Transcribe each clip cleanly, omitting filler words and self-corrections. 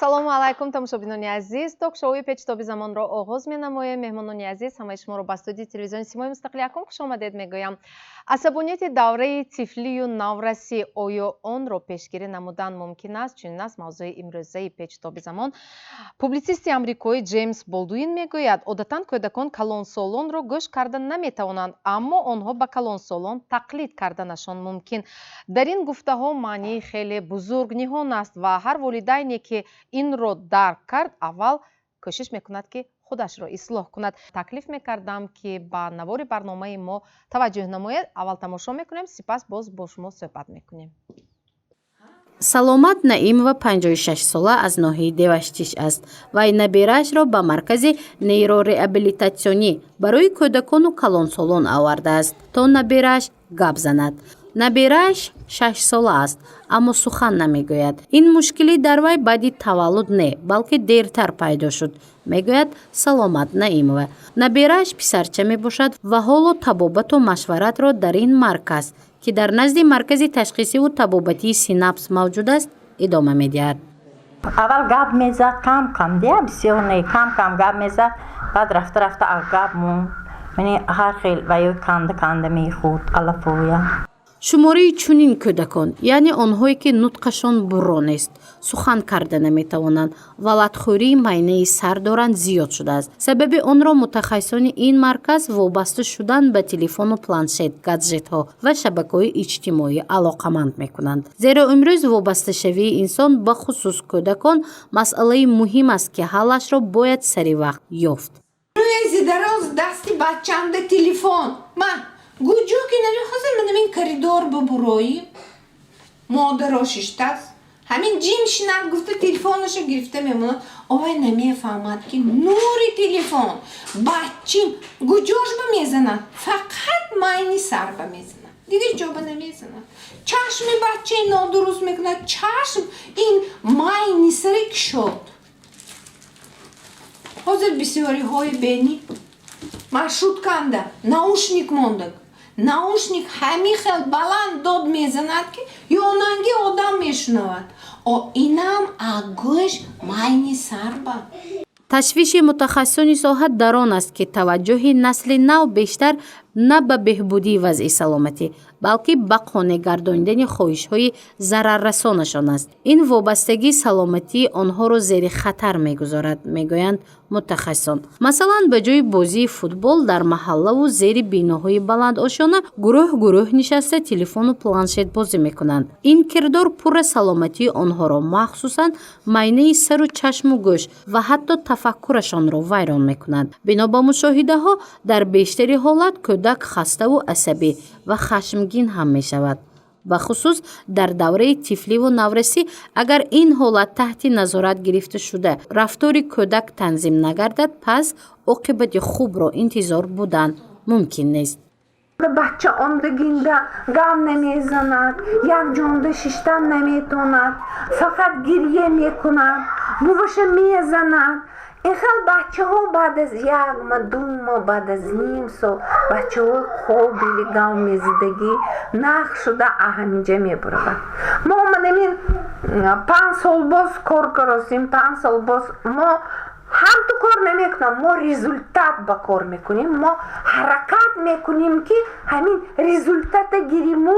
Ассалому алайкум, тамошобинони азиз. Ток-шоуи «Печутоби замонро» оғоз менамоем. Меҳмонони азиз, ҳамаи шуморо ба студияи телевизиони «Симои мустақил» якум хушомадед мегӯям. Асабонияти давраи тифлию наврасӣ: оё онро пешгирӣ намудан мумкин аст? Чунин аст мавзӯи имрӯзаи «Печутоби замон». Публитсисти амрикоӣ Ҷеймс Болдуин мегӯяд, одатан кӯдакон калонсолонро гӯш карда наметавонанд, аммо онҳо ба калонсолон тақлид карданашон мумкин. Дар ин гуфтаҳо маънии хеле бузург ниҳон аст ва ҳар волидайне, ки инро дарк кард, аввал кӯшиш мекунад, ки худашро ислоҳ кунад. Таклиф мекардам, ки ба навори барномаи мо таваҷҷӯҳ намоед. Аввал тамошо мекунем, сипас боз бо шумо суҳбат мекунем. Саломат Наимова, 56 сола, аз ноҳияи Деваштич аст. Вай набераашро ба маркази нейрореабилитатсионӣ барои кӯдакону калонсолон овардааст, то наберааш гап занад. Наберааш 6-сола аст, аммо сухан намегӯяд. Ин мушкилӣ дар вай баъди таваллуд не, балки дертар пайдо шуд, мегӯяд Саломат Наимова. Наберааш писарча мебошад ва ҳоло табобату машваратро дар ин марказ, ки дар назди маркази ташхисиву табобатии «Синапс» мавҷуд аст, идома медиҳад. Аввал гап мезад кам кам, дия, бисёр не, кам кам гап мезад. Баъд рафта рафта аз гап монд. Ҳар хел ваё канда канда мехӯрд алафоя. Шумораи чунин кӯдакон, яъне онҳое, ки нутқашон бурро нест, сухан карда наметавонанд ва латхӯрии майнаи сар доранд, зиёд шудааст. Сабаби онро мутахассисони ин марказ вобаста шудан ба телефону планшет, гаджетҳо ва шабакаҳои иҷтимоӣ алоқаманд мекунанд, зеро имрӯз вобасташавии инсон, бахусус кӯдакон, масъалаи муҳим аст, ки ҳаллашро бояд сари вақт ёфт. Рӯзи дароз дасти бачамда телефон. Ман гуҷо ки нави, ҳозир ман ҳамин коридор бубуроӣ, модаро шиштааст, ҳамин ҷим шинад гуфта, телефонашо гирифта мемонад. Овай намефаҳмад, ки нури телефон бачим гуҷош ба мезанад, фақат майни сар ба мезанад, дигар ҷо ба намезанад. Чашми бачаи нодуруст мекунад. Чашм ин майни сари кишод. Ҳозир бисёриҳои бени маршрутканда наушник мондаг. Наушник ҳамин хел баланд дод мезанад, ки ёнанги одам мешунавад. О инам агӯш майни сарба. Ташвиши мутахассисони соҳа дар он аст, ки таваҷҷӯҳи насли нав бештар на ба беҳбудии вазъи саломатӣ, балки ба қонеъ гардонидани хоҳишҳои зараррасонашон аст. Ин вобастагӣ саломатии онҳоро зери хатар мегузорад, мегӯянд мутахассисон. Масалан, ба ҷои бозии футбол дар маҳаллаву зери биноҳои баландошёна гурӯҳ гурӯҳ нишаста, телефону планшет бозӣ мекунанд. Ин кирдор пурра саломатии онҳоро, махсусан майнаи сару чашму гӯш ва ҳатто тафаккурашонро вайрон мекунад. Бино ба мушоҳидаҳо, дар бештари ҳолат кӯдак хаставу асабӣ ва хашмгин ҳам мешавад, бахусус дар давраи тифливу наврасӣ. Агар ин ҳолат таҳти назорат гирифта шуда, рафтори кӯдак танзим нагардад, пас оқибати хубро интизор будан мумкин нест. Бача омдагинда гап намезанад, як ҷонда шиштан наметонад, фақат гирья мекунад, буваша мезанад. Ин хел бачаҳо баъд аз як ма, 2 моҳ, баъд аз ним сол бачаҳои қобили гав мезидагӣ нақ шуда, ҳаминҷа мебуравад. Мо манамин 5 сол боз кор каростем, 5 сол боз мо ҳамту кор намекунам, мо результат ба кор мекунем. Мо ҳаракат мекунем, ки ҳамин результата гириму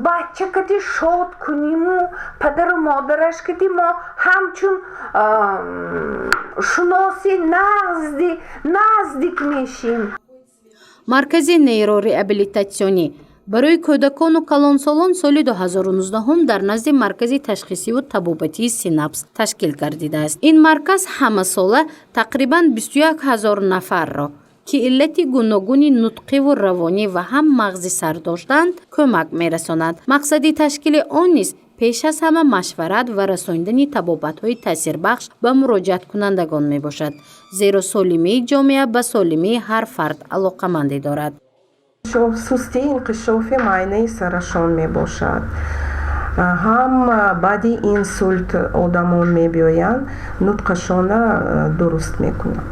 бача кати шод куниму падару модараш кати мо ҳамчун шуноси назди наздик мешим. Маркази нейрореабилитатсионӣ барои кӯдакону калонсолон соли 2019 дар назди маркази ташхисиву табобатии «Синапс» ташкил гардидааст. Ин марказ ҳамасола тақрибан 21 ҳазор нафарро, ки иллати гуногуни нутқиву равонӣ ва ҳам мағзи сар доштанд, кӯмак мерасонад. Мақсади ташкили он низ пеш аз ҳама машварат ва расонидани табобатҳои таъсирбахш ба муроҷиаткунандагон мебошад, зеро солимии ҷомеа ба солимии ҳар фард алоқамандӣ дорад. Сустии инкишофи майнаи сарашон мебошад. Ҳам баъди инсулт одамон мебиёянд, нутқашона дуруст мекунанд.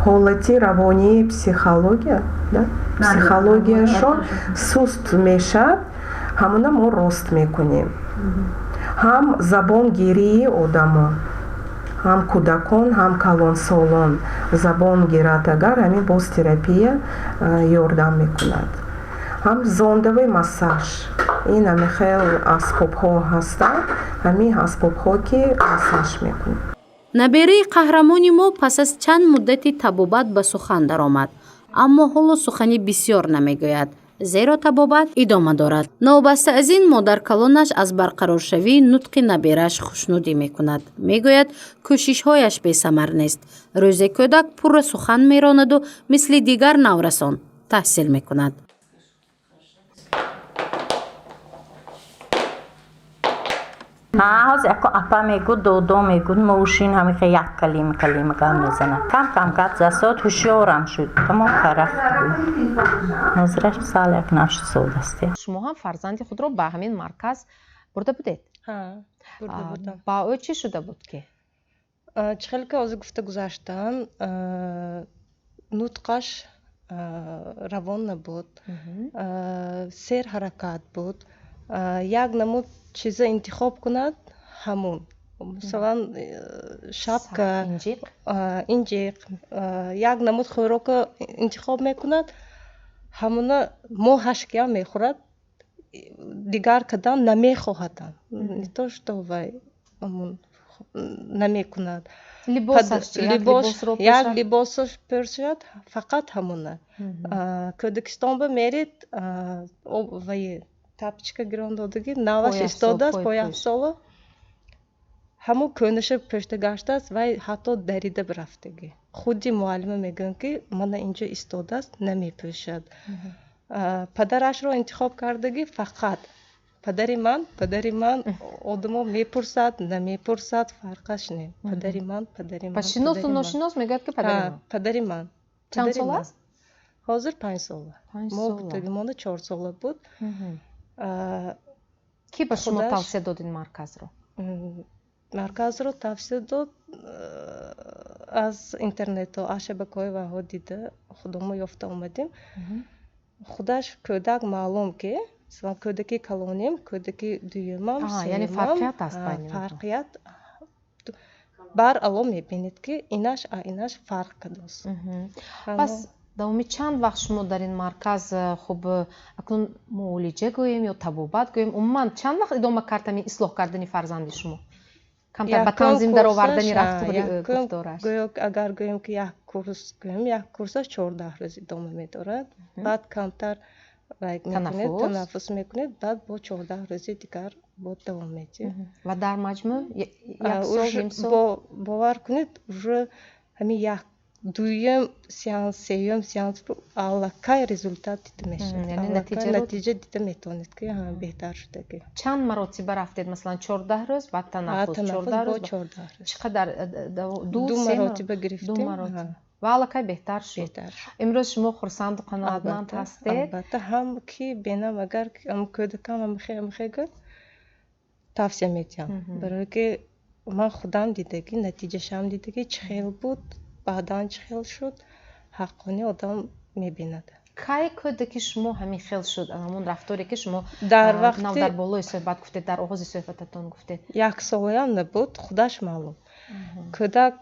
Ҳолати равонии психология, психологияшон суст мешавад, ҳамона мо рост мекунем. Ҳам забонгирии одамон. Ҳам кӯдакон, ҳам калонсолон забон гирад агар, ҳамин боз терапия ёрдам мекунад. Ҳам зондовый массаж, ин ҳами хел асбобҳо ҳастанд, ҳамин асбобҳо, ки массаж мекунад. Набераи қаҳрамони мо пас аз чанд муддати табобат ба сухан даромад, аммо ҳоло сухани бисёр намегӯяд, зеро табобат идома дорад. Новобаста аз ин, модаркалонаш аз барқароршавии нутқи наберааш хушнудӣ мекунад. Мегӯяд, кӯшишҳояш бесамар нест, рӯзе кӯдак пурра сухан меронаду мисли дигар наврасон таҳсил мекунад. Ҳозир яко апа мегӯд, додо мегӯд, мошин, ҳамихе як калима калима гап мезанад. Кам кам гап засод, ҳушёрам шуд, тамом карахт буд. Ҳозираш сал як нашт сол аст. Шумо ҳам фарзанди худро ба ҳамин марказ бурда будед? Бурда будам. Ба ӯ чӣ шуда буд ки? Чӣ хеле ки ҳозир гуфта гузаштам, нутқаш равон набуд, сер ҳаракат буд. Як намуд чиза интихоб кунад, ҳамун, масалан, шапка, инҷиқ, як намуд хӯрока интихоб мекунад, ҳамуна моҳашкиам мехӯрад, дигар кадам намехоҳадам, не то что вай ҳамун намекунад. Як либосаш пӯшад, фақат ҳамуна. Кӯдакистон ба мерид, вай тапочка гирон додагӣ, наваш истодааст, пойафзоло, ҳамун кӯнаша пӯшта гаштааст, вай ҳатто дарида бирафтагӣ. Худи муаллима мегӯянд, ки мана инҷо истодааст, намепӯшад. Падарашро интихоб кардагӣ, фақат падари ман, падари ман. Одамо мепурсад, намепурсад, фарқаш не, падари ман, падари ман. Шиносу ношинос мегӯяд, ки падари ман. Падари ман. Чанд сол аст? Ҳозир 5 сола. Мо бутагимонда 4 сола буд. Кӣ ба шумо тавсия дод ин марказро? Марказро тавсия дод, аз интернетҳо, аз шабакаҳои ваҳо дида, худомо ёфта омадем. Худаш кӯдак маълум, ки масалан кӯдаки калонем, кӯдаки дуюмам. Яъне фарқият аст байни? Фарқият барало мебинед, ки инаш а инаш фарқ кардааст. Пас давоми чанд вақт шумо дар ин марказ, хуб, акнун муолиҷа гӯем ё табобат гӯем, умуман чанд вақт идома кард ҳамин ислоҳ кардани фарзанди шумо, камтар ба танзим даровардани рафту гуфтораш? Агар гӯем, ки як курс гӯем, як курсаш 14 рӯз идома медорад, баъд камтар мекунед, танаффус мекунед, баъд бо 14 рӯзи дигар бо давом медиҳед. Ва дар маҷмӯъ як сол, ним сол? Бовар кунед, уже ҳамин як дуюм сеанс, сеюм сеанс аллакай результат дида мешавад, натиҷа дида метавонед, ки беҳтар шудагӣ. Чанд маротиба рафтед? Масалан, 14 рӯз, баъд танаффус, 14 рӯз, 14 рӯз. Чӣ қадар? Ду маротиба гирифтем. Ва аллакай беҳтар шуд. Имрӯз шумо хурсанду қаноатманд ҳастед? Албатта. Ҳам ки бенам, агар кӯдакам амхе гӯд, тавсия медиҳам, барое ки ман худам дидагӣ, натиҷашам дидагӣ, чӣ хел буд, баъдан чӣ хел шуд, ҳаққони одам мебинад. Кай кӯдаки шумо ҳамин хел шуд, ҳамон рафторе, ки шумо дар вақти нав дар болои суҳбат гуфтед, дар оғози суҳбататон гуфтед? Яксолаям набуд, худаш маълум. Кӯдак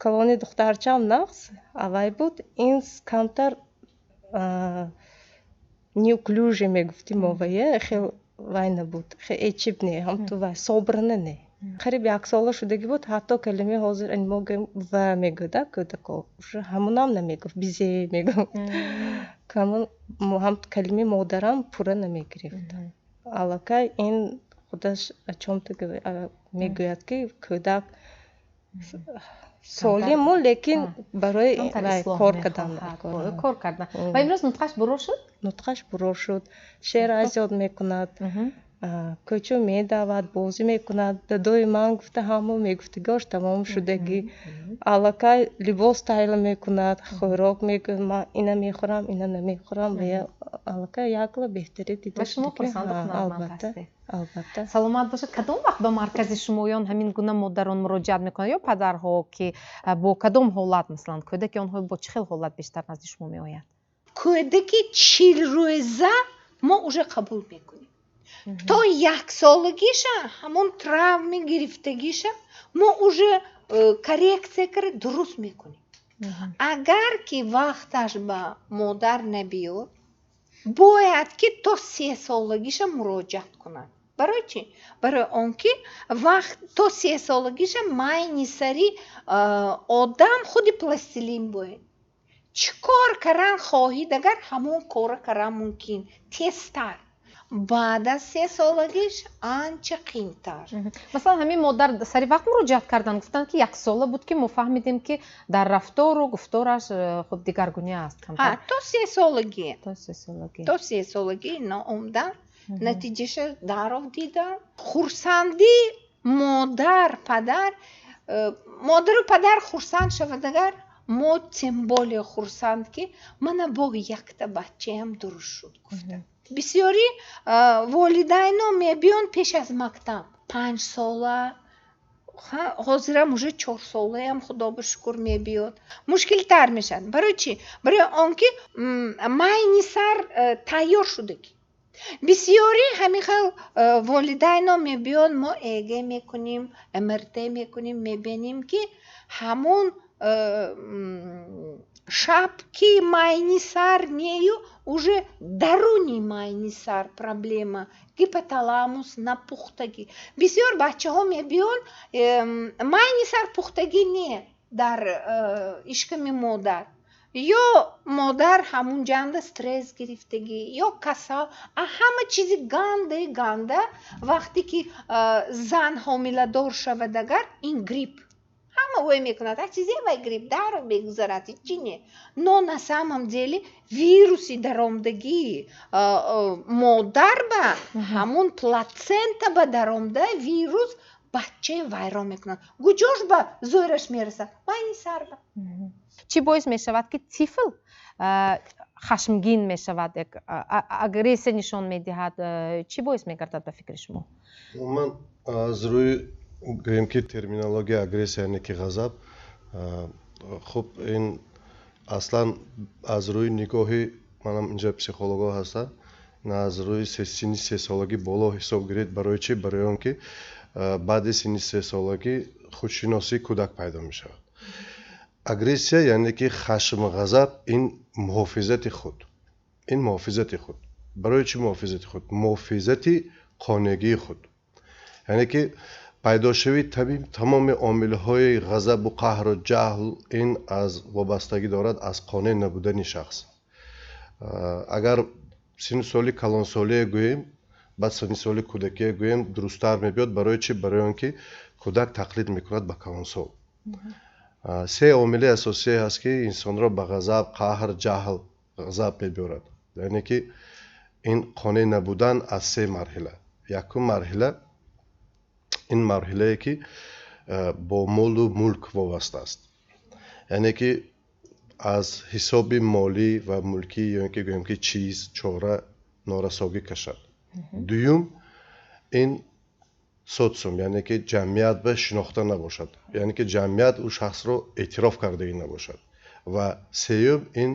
калони духтарчаам нағз авай буд, ин камтар неуклюжий мегуфтим мо, вае хел вай набуд, эчиб не, ҳамту вай собрана не. Қариб яксола шудагӣ буд, ҳатто калимаи ҳозир мо гӯем ва мегӯяд кӯдако, ҳамунам намегуфт, бизе мегуфт. Ҳамун ҳам калимаи модарам пурра намегирифт. Аллакай ин худаш о чём-то мегӯяд, ки кӯдак солиму, лекин барои кор кардан. Кор кардан. Ва имрӯз нутқаш бурор шуд? Нутқаш бурор шуд, шеър аз ёд мекунад, кӯчо медавад, бозӣ мекунад, дадои ман гуфта ҳамо мегуфтагиҳош тамом шудагӣ. Аллакай либос тайёр мекунад, хӯрок мегӯяд, ман ина мехӯрам, ина намехӯрам. Ва аллакай якла беҳтарӣ дида. Ва шумо хурсанду қаноатманд ҳастед? Албатта. Саломат бошед. Кадом вақт ба маркази шумоён ҳамин гуна модарон муроҷиат мекунанд ё падарҳо, ки бо кадом ҳолат, масалан, кӯдаки онҳо бо чӣ хел ҳолат бештар назди шумо меояд? Кӯдаки 40 рӯза мо уже қабул мекунем. То яксолагиша ҳамон травми гирифтагиша мо уже коррекция карда дуруст мекунем. Агар ки вақташ ба модар набиёд, бояд ки то 3 солагиша муроҷиат кунад. Барои чӣ? Барои он ки вақт то 3 солагиша майни сари одам худи пластилин бояд. Чӣ кор кардан хоҳид, агар ҳамон кора кардан мумкин тезтар. Баъд аз 3 солагиш анча қиинтар. Масалан, ҳамин модар сари вақт муроҷиат карданд, гуфтанд, ки яксола буд, ки мо фаҳмидем, ки дар рафтору гуфтораш хуб дигаргунӣ аст. То 3 солагӣ. То 3 солагӣ. То 3 солагӣ ино омдан, натиҷаша даров дидан. Хурсандӣ модар, падар, модару падар хурсанд шавад, агар мо тем более хурсанд, ки мана бо якта бачаям дуруст шуд гуфта. Бисёри волидайно мебиёнд пеш аз мактаб, 5 сола, ҳозирам уже 4 солаям, худо ба шукр, мебиёд. Мушкилтар мешавад. Барои чӣ? Барои он ки майни сар тайёр шудагӣ. Бисёри ҳамин хел волидайно мебиёнд, мо ЭЭГ мекунем, МРТ мекунем, мебинем, ки ҳамон шапки майни сар нею, уже даруни майни сар проблема, гипоталамус напухтагӣ. Бисёр бачаҳо мебиёнд, майни сар пухтагӣ не, дар ишками модар ё модар ҳамун ҷанда стресс гирифтагӣ ё касал. А ҳама чизи гандаи ганда вақте ки зан ҳомиладор шавад, агар ин грипп ҳама ой мекунад, а чизе вай грипп даро мегузарад, ҳичи не, но на самом деле вируси даромдагии модар ба ҳамун плацента ба даромда вирус бачаи вайрон мекунад. Гуҷош ба зӯраш мерасад? Майни сарба. Чӣ боис мешавад, ки тифл хашмгин мешавад, як агрессия нишон медиҳад? Чӣ боис мегардад, ба фикри шумо? Умуман, аз рӯи гӯем ки терминология, агрессия яъне ки ғазаб. Хуб, ин аслан аз рӯи нигоҳи манам, инҷа психологҳо ҳастанд, аз рӯи синни 3 солагӣ боло ҳисоб гиред. Барои чӣ? Барои он ки баъди синни 3 солагӣ худшиносии кӯдак пайдо мешавад. Агрессия яъне ки хашм, ғазаб, ин муҳофизати худ, ин муҳофизати худ. Барои чӣ муҳофизати худ? Муҳофизати қонегии худ, яъне ки пайдошавии тамоми омилҳои ғазабу қаҳру ҷаҳл ин аз вобастагӣ дорад аз қонеъ набудани шахс. Агар синну соли калонсолие гӯем, баъд синни соли кӯдакие гӯем, дурусттар мебиёд. Барои чӣ? Барои он ки кӯдак тақлид мекунад ба калонсол. Се омили асосие ҳаст, ки инсонро ба ғазаб, қаҳр, ҷаҳл, ғазаб мебиёрад, яъне ки ин қонеъ набудан аз се марҳила. Якум марҳила ин марҳилае, ки бо молу мулк вобаста аст, яъне ки аз ҳисоби молӣ ва мулкӣ ё ин ки гӯем ки чиз, чора норасогӣ кашад. Дуюм ин социум, яъне ки ҷамъият ба шинохта набошад, яъне ки ҷамъият ӯ шахсро эътироф кардагӣ набошад. Ва сеюм ин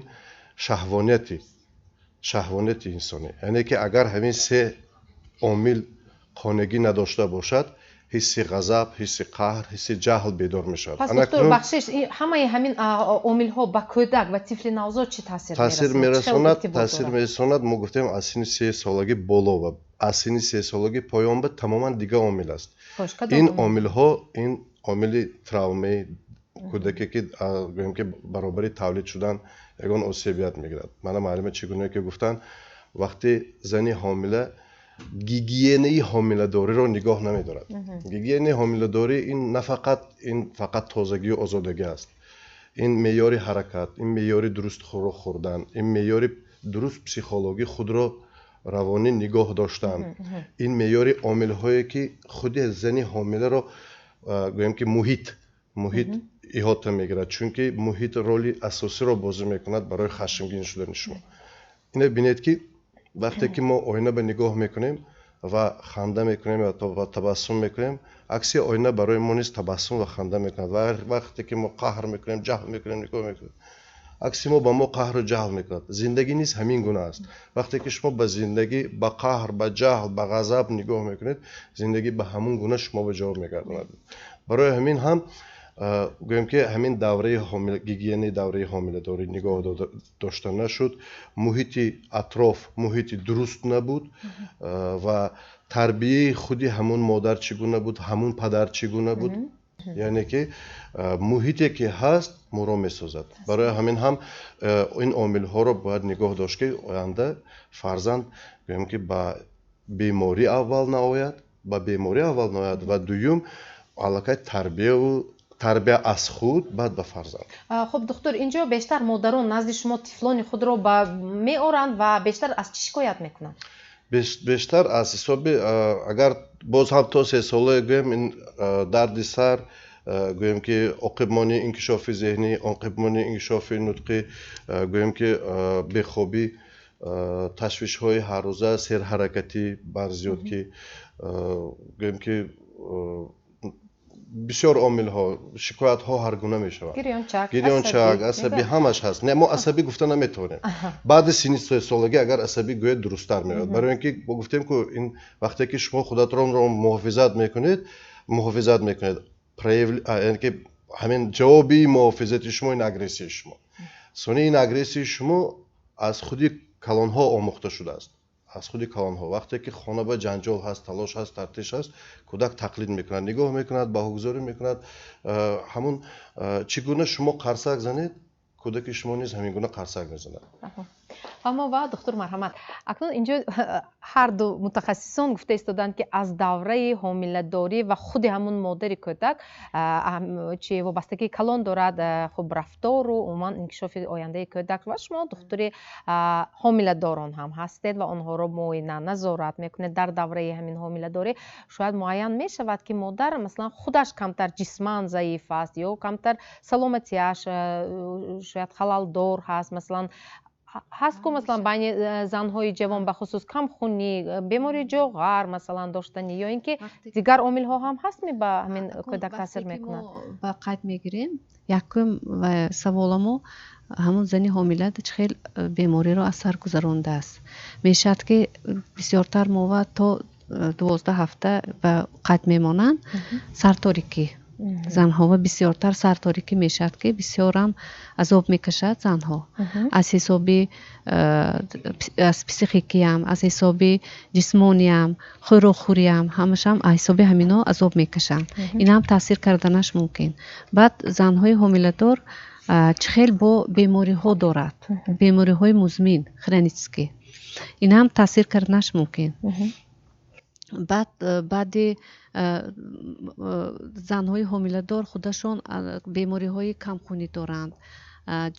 шаҳвонияти инсонӣ, яъне ки агар ҳамин се омил қонегӣ надошта бошад, ҳисси ғазаб, ҳисси қаҳр, ҳисси ҷаҳл бедор мешавад. Пас, доктор, бахшиш, ҳамаи ҳамин омилҳо ба кӯдак ва тифли навзод чӣ таъсир таъсир мерасонад? Таъсир мерасонад. Мо гуфтем, аз синни 3 солагӣ боло ва аз синни 3 солагӣ поён ба тамоман дигар омил аст. Ин омилҳо, ин омили травмаи кӯдаке, ки гӯем ки баробари тавлид шудан ягон осебият мегирад. Мана муаллима чӣ гуна ки гуфтанд, вақте зани ҳомила гигиенаи ҳомиладориро нигоҳ намедорад. Гигиенаи ҳомиладорӣ ин на фақат, ин фақат тозагию озодагӣ аст, ин меъёри ҳаракат, ин меъёри дуруст хӯрок хӯрдан, ин меъёри дуруст психологӣ худро равонӣ нигоҳ доштан, ин меъёри омилҳое, ки худи зани ҳомиларо гӯем ки муҳит иҳота мегирад, чунки муҳит роли асосиро бозӣ мекунад барои хашмгин шудани шумо. Ина бинед, ки вақте ки мо оина ба нигоҳ мекунем ва ханда мекунем ва табассум мекунем, акси оина барои мо низ табассум ва ханда мекунад. Ва вақте ки мо қаҳр мекунем, ҷаҳл мекунем, нигоҳ мекунем. Акси мо ба мо қаҳру ҷаҳл мекунад. Зиндагӣ низ ҳамин гуна аст. Вақте ки шумо ба зиндагӣ ба қаҳр, ба ҷаҳл, ба ғазаб нигоҳ мекунед, зиндагӣ ба ҳамун гуна шумо ба ҷавоб мегардонад. Барои ҳамин ҳам гӯем ки ҳамин давраи гигиенаи давраи ҳомиладорӣ нигоҳ дошта нашуд, муҳити атроф муҳити дуруст набуд ва тарбияи худи ҳамун модар чӣ гуна буд, ҳамун падар чӣ гуна буд. Яъне ки муҳите ки ҳаст, моро месозад. Барои ҳамин ҳам ин омилҳоро бояд нигоҳ дошт, ки оянда фарзанд, гӯем ки, ба беморӣ аввал наояд, ба беморӣ аввал наояд ва дуюм, аллакай тарбияву тарбия аз худ, баъд ба фарзанд. Хуб, духтур, инҷо бештар модарон назди шумо тифлони худро меоранд ва бештар аз чӣ шикоят мекунанд? Бештар аз ҳисоби, агар боз ҳам то 3 сола гӯем, ин дарди сар, гӯем ки оқибмонии инкишофи зеҳнӣ, оқибмонии инкишофи нутқӣ, гӯем ки бехобӣ, ташвишҳои ҳаррӯза, серҳаракатӣ барзиёд, ки гӯем ки бисёр омилҳо, шикоятҳо ҳаргуна мешаванд. Гирёнчак. Асабӣ, ҳамаш ҳаст. Не, мо асабӣ гуфта наметавонем. Баъди синни 3 солагӣ агар асабӣ гӯяд, дурусттар меояд, барои ин ки мо гуфтем ку, ин вақте ки шумо худатонро муҳофизат мекунед, яъне ки ҳамин ҷавоби муҳофизати шумо ин агрессияи шумо. Сони ин агрессияи шумо аз худи калонҳо омӯхта шудааст, аз худи калонҳо. Вақте ки хона ба ҷанҷол ҳаст, талош ҳаст, тартиш ҳаст, кӯдак тақлид мекунад, нигоҳ мекунад, баҳогузорӣ мекунад. Ҳамун чӣ гуна шумо қарсак занед, кӯдаки шумо низ ҳамин гуна қарсак мезанад. Аммо ва духтур, марҳамат, акнун инҷо ҳар ду мутахассисон гуфта истоданд, ки аз давраи ҳомиладорӣ ва худи ҳамун модари кӯдак чи вобастагии калон дорад, хуб, рафтору умуман инкишофи ояндаи кӯдак. Ва шумо духтури ҳомиладорон ҳам ҳастед ва онҳоро муоина, назорат мекунед. Дар давраи ҳамин ҳомиладорӣ шояд муайян мешавад, ки модар, масалан, худаш камтар ҷисман заиф аст ё камтар саломатиаш шояд халалдор ҳаст. Масалан, ҳаст ку, масалан, байни занҳои ҷавон бахусус камхунӣ, бемории ҷоғар, масалан, доштанӣ ё ин ки дигар омилҳо ҳам ҳастми, ба ҳамин кӯдак таъсир мекунад? Ба қайд мегирем, якум саволамо: ҳамун зани ҳомила чӣ хел бемориро аз сар гузарондааст? Мешавад, ки бисёртар мова то 12 ҳафта ба қайд мемонанд. Сарторикӣ занҳо бисёртар сарторикӣ мешавад, ки бисёрам азоб мекашад занҳо аз ҳисоби аз психикиам, аз ҳисоби ҷисмониам, хӯрокхӯриам, ҳамашам аз ҳисоби ҳамино азоб мекашанд. Инам таъсир карданаш мумкин. Баъд занҳои ҳомиладор чӣ хел бо бемориҳо дорад, бемориҳои музмин, хронический, инам таъсир карданаш мумкин. Баъд баъди занҳои ҳомиладор худашон бемориҳои камхунӣ доранд,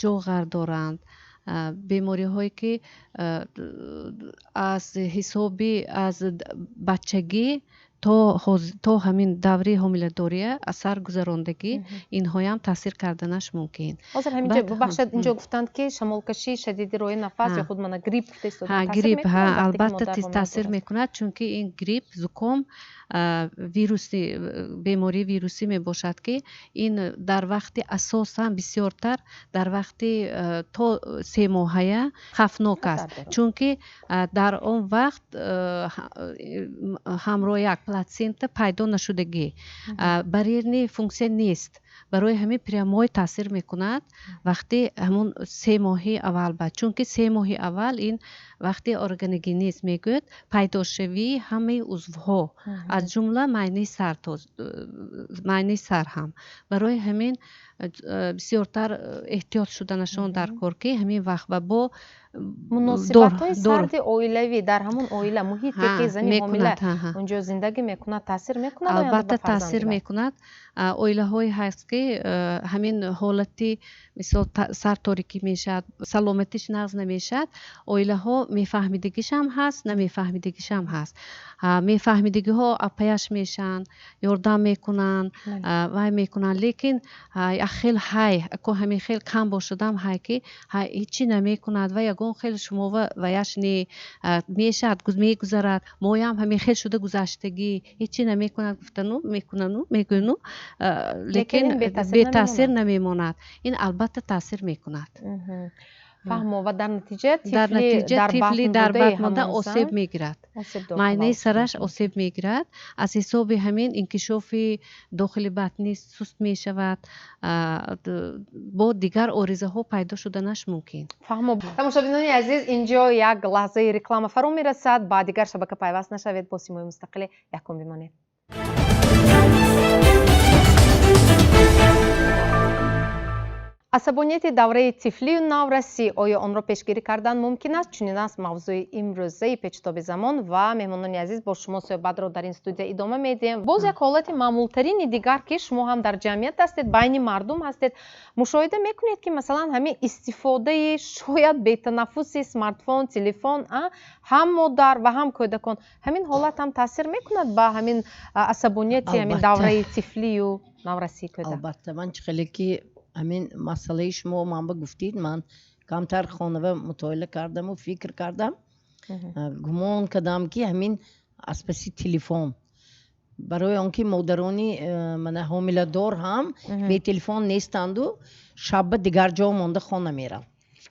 ҷоғар доранд, бемориҳое ки аз ҳисоби аз бачагӣ то ҳамин даври ҳомиладория аз сар гузарондагӣ, инҳоям таъсир карданаш мумкин. Ҳозир ҳаминҷо, бубахшед, инҷо гуфтанд, ки шамолкашии шадиди роҳи нафас ё худ мана грипп гуфта истода. Грипп албатта таъсир мекунад, чунки ин грипп, зуком вируси, бемории вирусӣ мебошад, ки ин дар вақти асосан бисёртар дар вақти то 3 моҳая хавфнок аст, чунки дар он вақт ҳамроҳ як плацента пайдо нашудагӣ, барьерный функсия нест. Барои ҳамин прямой таъсир мекунад вақти ҳамун 3 моҳи аввал ба, чунки 3 моҳи аввал ин вақти органогенез мегӯяд, пайдошавии ҳамаи узвҳо, аз ҷумла майнаи сар, то майнаи сар ҳам. Барои ҳамин бисёртар эҳтиёт шуданашон дар кор, ки ҳамин вақт ва бо Муносибатҳои сарди оилавӣ дар ҳамун оила, муҳите ки зани ҳомила унҷо зиндагӣ мекунад, таъсир мекунад? Албатта, таъсир мекунад. Оилаҳое ҳаст, ки ҳамин ҳолати, мисол, сарторикӣ мешавад, саломатиш нағз намешавад, оилаҳо. мефаҳмидагишам ҳаст, намефаҳмидагишам ҳаст. Мефаҳмидагиҳо апаяш мешаванд, ёрдам мекунанд, вай мекунанд, лекин як хел ҳай ко ҳамин хел кам бошадам ҳай ки ҳечи намекунад ва ягон хел шумо ваяш не мешавад, мегузарад, моям ҳамин хел шуда гузаштагӣ, ҳечи намекунад гуфтану мекунану мегӯяну, лекин бетаъсир намемонад. Ин албатта таъсир мекунад. Фаҳмо, ва дар натиҷа тифли дар батн монда осеб мегирад, майнаи сараш осеб мегирад. Аз ҳисоби ҳамин инкишофи дохили батнӣ суст мешавад, бо дигар оризаҳо пайдо шуданаш мумкин. Фаҳмо. Тамошобинони азиз, инҷо як лаҳзаи реклама фаро мерасад, ба дигар шабака пайваст нашавед, бо Симои Мустақиле якум бимонед. Асабонияти давраи тифлию наврасӣ, оё онро пешгирӣ кардан мумкин аст? Чунин аст мавзӯи имрӯзаи Печутоби замон ва меҳмонони азиз бо шумо суҳбатро дар ин студия идома медиҳем. Боз як ҳолати маъмултарини дигар, ки шумо ҳам дар ҷамъият ҳастед, байни мардум ҳастед, мушоҳида мекунед, ки масалан ҳамин истифодаи шояд бетанаффуси смартфон, телефон, ҳам модар ва ҳам кӯдакон, ҳамин ҳолат ҳам таъсир мекунад ба ҳамин асабонияти ҳамин давраи тифлию наврасии кӯдак? Албатта, ман чӣ хеле ки ҳамин масъалаи шумо ман ба гуфтид, ман камтар хонава мутолиа кардаму фикр кардам, гумон кардам, ки ҳамин аз паси телефон, барои он ки модарони мана ҳомиладор ҳам бетелефон нестанду шабба дигар ҷо монда хона меранд,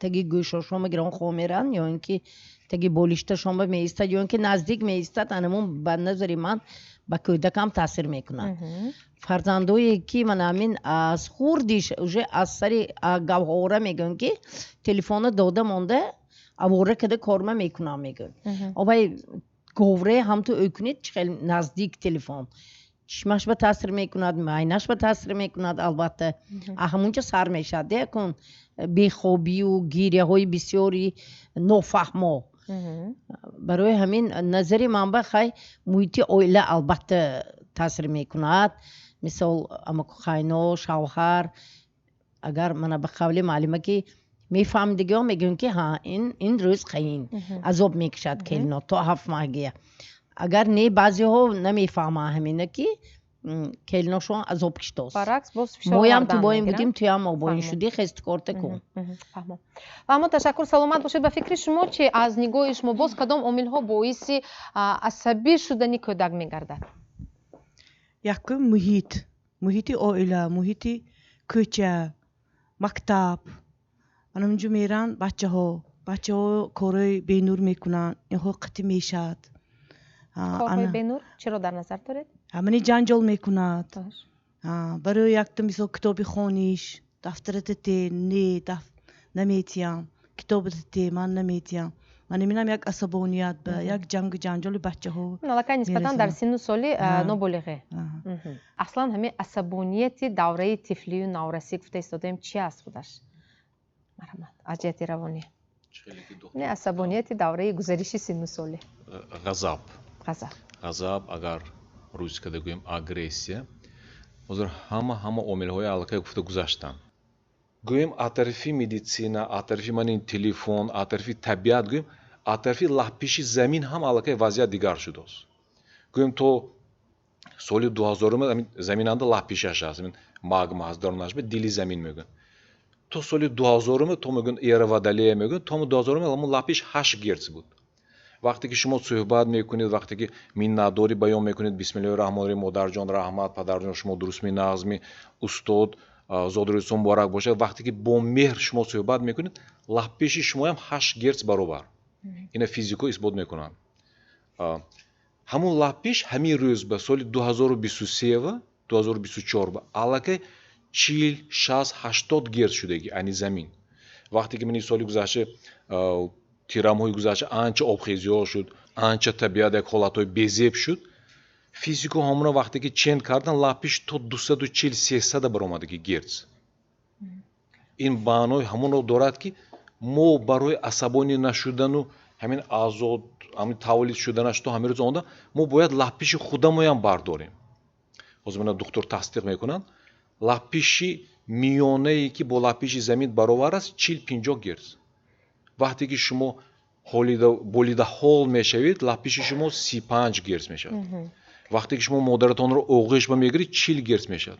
таги гӯшошома гирон хо меранд, ё ин ки таги болишташонба меистад, ё ин ки наздик меистад. Анамун ба назари ман ба кӯдакам таъсир мекунад. Фарзандое ки мана ҳамин аз хурдиш уже аз сари гавҳора мегӯям, ки телефона дода монда авора када корма мекунам мегӯям. Овай говре ҳамту ӯ кунед, чӣ хел наздик телефон чишмаш ба таъсир мекунад, майнаш ба таъсир мекунад. Албатта, ҳамунҷа сар мешавад якун бехобию гиряҳои бисёри нофаҳмо. Барои ҳамин назари ман ба хай муҳити оила албатта таъсир мекунад. Мисол, амаку хайно, шавҳар, агар мана ба қавли маълима ки мефаҳмидагиҳо мегӯям, ки ҳа ин рӯз қаин азоб мекушад келино то 7 моҳгия. Агар не, баъзеҳо намефаҳманд ҳамина, ки келиношон азоб киштост. Баръакс, боз фишор моям овардан ту боин мегиранд. будим, туям обоин шудӣ, хестикорта кун. Фаҳмо. Фаҳмо, ташаккур, саломат бошед. Ба фикри шумо чи, аз нигоҳи шумо боз кадом омилҳо боиси асабӣ шудани кӯдак мегардад? Якум муҳит, муҳити оила, муҳити кӯча, мактаб. Ана унҷо меранд бачаҳо, бачаҳо корҳои бенур мекунанд, инҳо қатъӣ мешавад. Корҳои бенур чиро дар назар доред? Ҳамини ҷанҷол мекунад. Барои якта мисол китоби хониш, дафтарата те, не, наметиям, китобата те, ман наметиям. Ман мебинам як асабоният ба як ҷангу ҷанҷоли бачаҳо Аллакай нисбатан дар мерасонад. синну соли ноболиғе. Аслан ҳамин асабонияти давраи тифлию наврасӣ гуфта истодаем, чи аст худаш? Марҳамат, аз ҷиҳати равонӣ. Не, асабонияти давраи гузариши синну солӣ. Ғазаб. Ғазаб. Ғазаб, агар русӣ карда гӯем, агрессия. Ҳозир ҳама омилҳои аллакай гуфта гузаштанд. Гӯем, аз тарафи медицина, аз тарафи ман ин телефон, аз тарафи табиат, гӯем, аз тарафи лаҳпиши замин ҳам аллакай вазъият дигар шудааст. Гӯем, то соли 2000 ҳамин заминанда лаҳпишаш аст, ҳамин магма аст, дарунаш ба дили замин мегӯянд. То соли 2000 то мегӯянд эра Водолея мегӯянд, то 2000 ҳамон лаҳпиш 8 герц буд. Вақте ки шумо суҳбат мекунед, вақте ки миннатдорӣ баён мекунед, бисмиллоҳи раҳмони раҳим, модарҷон раҳмат, падарҷон шумо дурустми нағзми, устод, зодрӯзтон муборак бошад, вақте ки бо меҳр шумо суҳбат мекунед, лаҳпиши шумоям 8 герц баробар. Ина физико исбот мекунанд. Ҳамон лаҳпиш ҳамин рӯз ба соли 2023 ва 2024 ба аллакай 40, 60, 80 герц шудаги ани замин. Вақте ки мани соли гузашта, тирамоҳи гузашта анча обхезиҳо шуд, анча табиат як ҳолатҳои безеб шуд, физико ҳамона вақте ки чен кардан, лаҳпиш то дусаду чил, сесада баромадаги герц. Ин маънои ҳамонро дорад, ки мо барои асабонӣ нашудану ҳамин азод, ҳамин тавлид шуданаш то ҳамин рӯз омада, мо бояд лаҳпиши худамоям бардорем. Ҳозир мана духтур тасдиқ мекунанд, лаҳпиши миёнае ки бо лаҳпиши замин баровар аст, 40-50 герц. Вақте ки шумо Болида ҳол мешавед, лаппиши шумо 35 герц мешавад. Вақте ки шумо модаратонро оғӯш ба мегиред, 40 герц мешавад.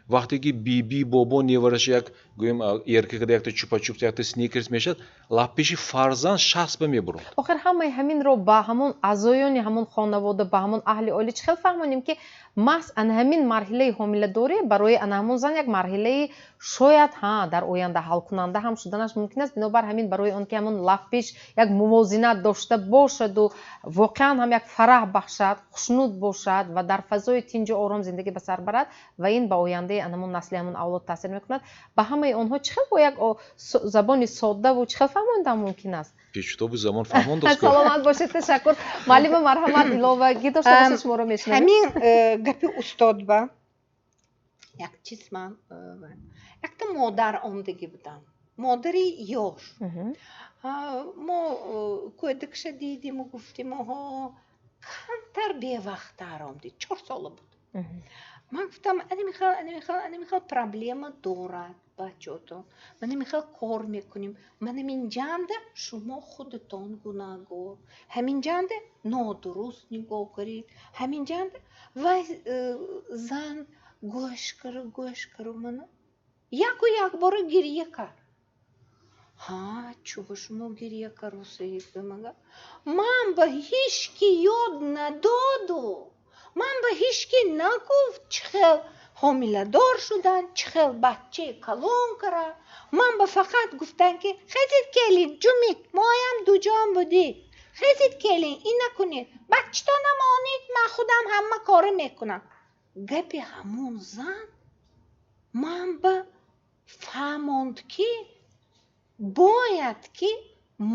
Вақте ки биби, бобо, невараша як, гӯем, эрка када, якта чупа-чупс, якта сникерс мешавад, лаппиши фарзанд 60 ба мебурад. Охир ҳамаи ҳаминро ба ҳамон аъзоёни ҳамон хонавода, ба ҳамон аҳли оила чӣ хел фаҳмонем, ки маҳз ана ҳамин марҳилаи ҳомиладорӣ барои ана ҳамон зан як марҳилаи шояд, ҳа, дар оянда ҳалкунанда ҳам шуданаш мумкин аст. Бинобар ҳамин, барои он ки ҳамон лаппиш як мувозинат дошта бошаду воқеан ҳам як фараҳ бахшад, хушнуд бошад ва дар фазои тинҷу ором зиндагӣ ба сар барад, ва ин ба ояндаи ҳамон насли, ҳамон авлод таъсир мекунад, ба ҳамаи онҳо чӣ хел бо як забони соддаву чӣ хел фаҳмондан мумкин аст? Печутоби замон фаҳмондааст. Саломат бошед, ташаккур. Муаллима, марҳамат, иловагӣ дошта бошед, шуморо мешунавем. Ҳамин гапи устод ба як чиз ман якта модар омдагӣ будам, модари ёш. Мо кӯдакша дидиму гуфтим, оҳо, камтар бевақттар омдид, 4 сола буд. Ман гуфтам, анамихел, анамихел, анамихел проблема дорад бачаотон, ман амихел кор мекунем, ман ҳаминҷанда шумо худатон гунаҳгор, ҳаминҷанда нодуруст нигоҳ кунед, ҳаминҷанда. Вай зан гӯш кару, гӯш кару, мана яку якбора гирья кард. Ҳа, чӯ ба шумо гирья карусед? Мага ман ба ҳеҷ ки ёд надоду, ман ба ҳеҷ ки нагуфт, чӣ хел ҳомиладор шудан, чӣ хел бачаи калон кара. Ман ба фақат гуфтан, ки хезид, келин, ҷумид, моям дуҷон будӣ, хезид, келин, ин накунед, бачатона монед, ман худам ҳама корро мекунам. Гапи ҳамон зан ман ба фаҳмонд, ки бояд ки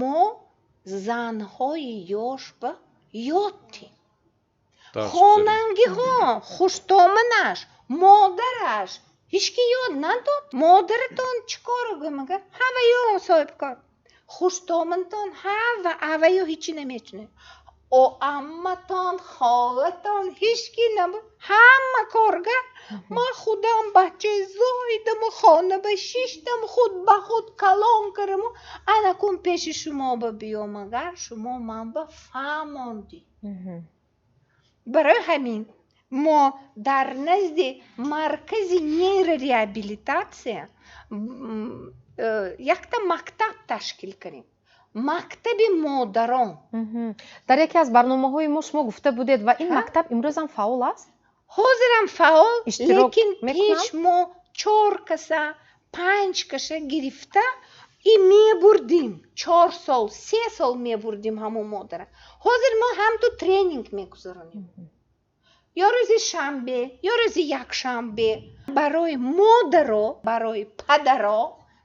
мо занҳои ёш ба ёд тем. Хонангиҳо, хуштоманаш, модараш ҳеҷ ки ёд надод. Модаратон чӣ коро гӯмага? Ҳаваю соҳибкор. Хуштомантон ҳава аваю ҳечи намечунед. О, амматон, холатон ҳеҷ ки набуд. Ҳама корга ман худам бачаи зоидаму хона ба шиштам, худ ба худ калон кардаму анакун пеши шумо ба биём, агар шумо ман ба фаҳмондӣ. Барои ҳамин мо дар назди маркази нейрореабилитатсия якта мактаб ташкил кардем, мактаби модарон. Дар яке аз барномаҳои мо шумо гуфта будед, ва ин мактаб имрӯзам фаъол аст? Ҳозирам фаъол, лекин пеш мо чор каса, панҷ каса гирифта и мебурдим, 4 сол, 3 сол мебурдим ҳамон модара. Ҳозир мо ҳамту тренинг мегузаронем, ё рӯзи шанбе, ё рӯзи якшанбе, барои модаро, барои падаро.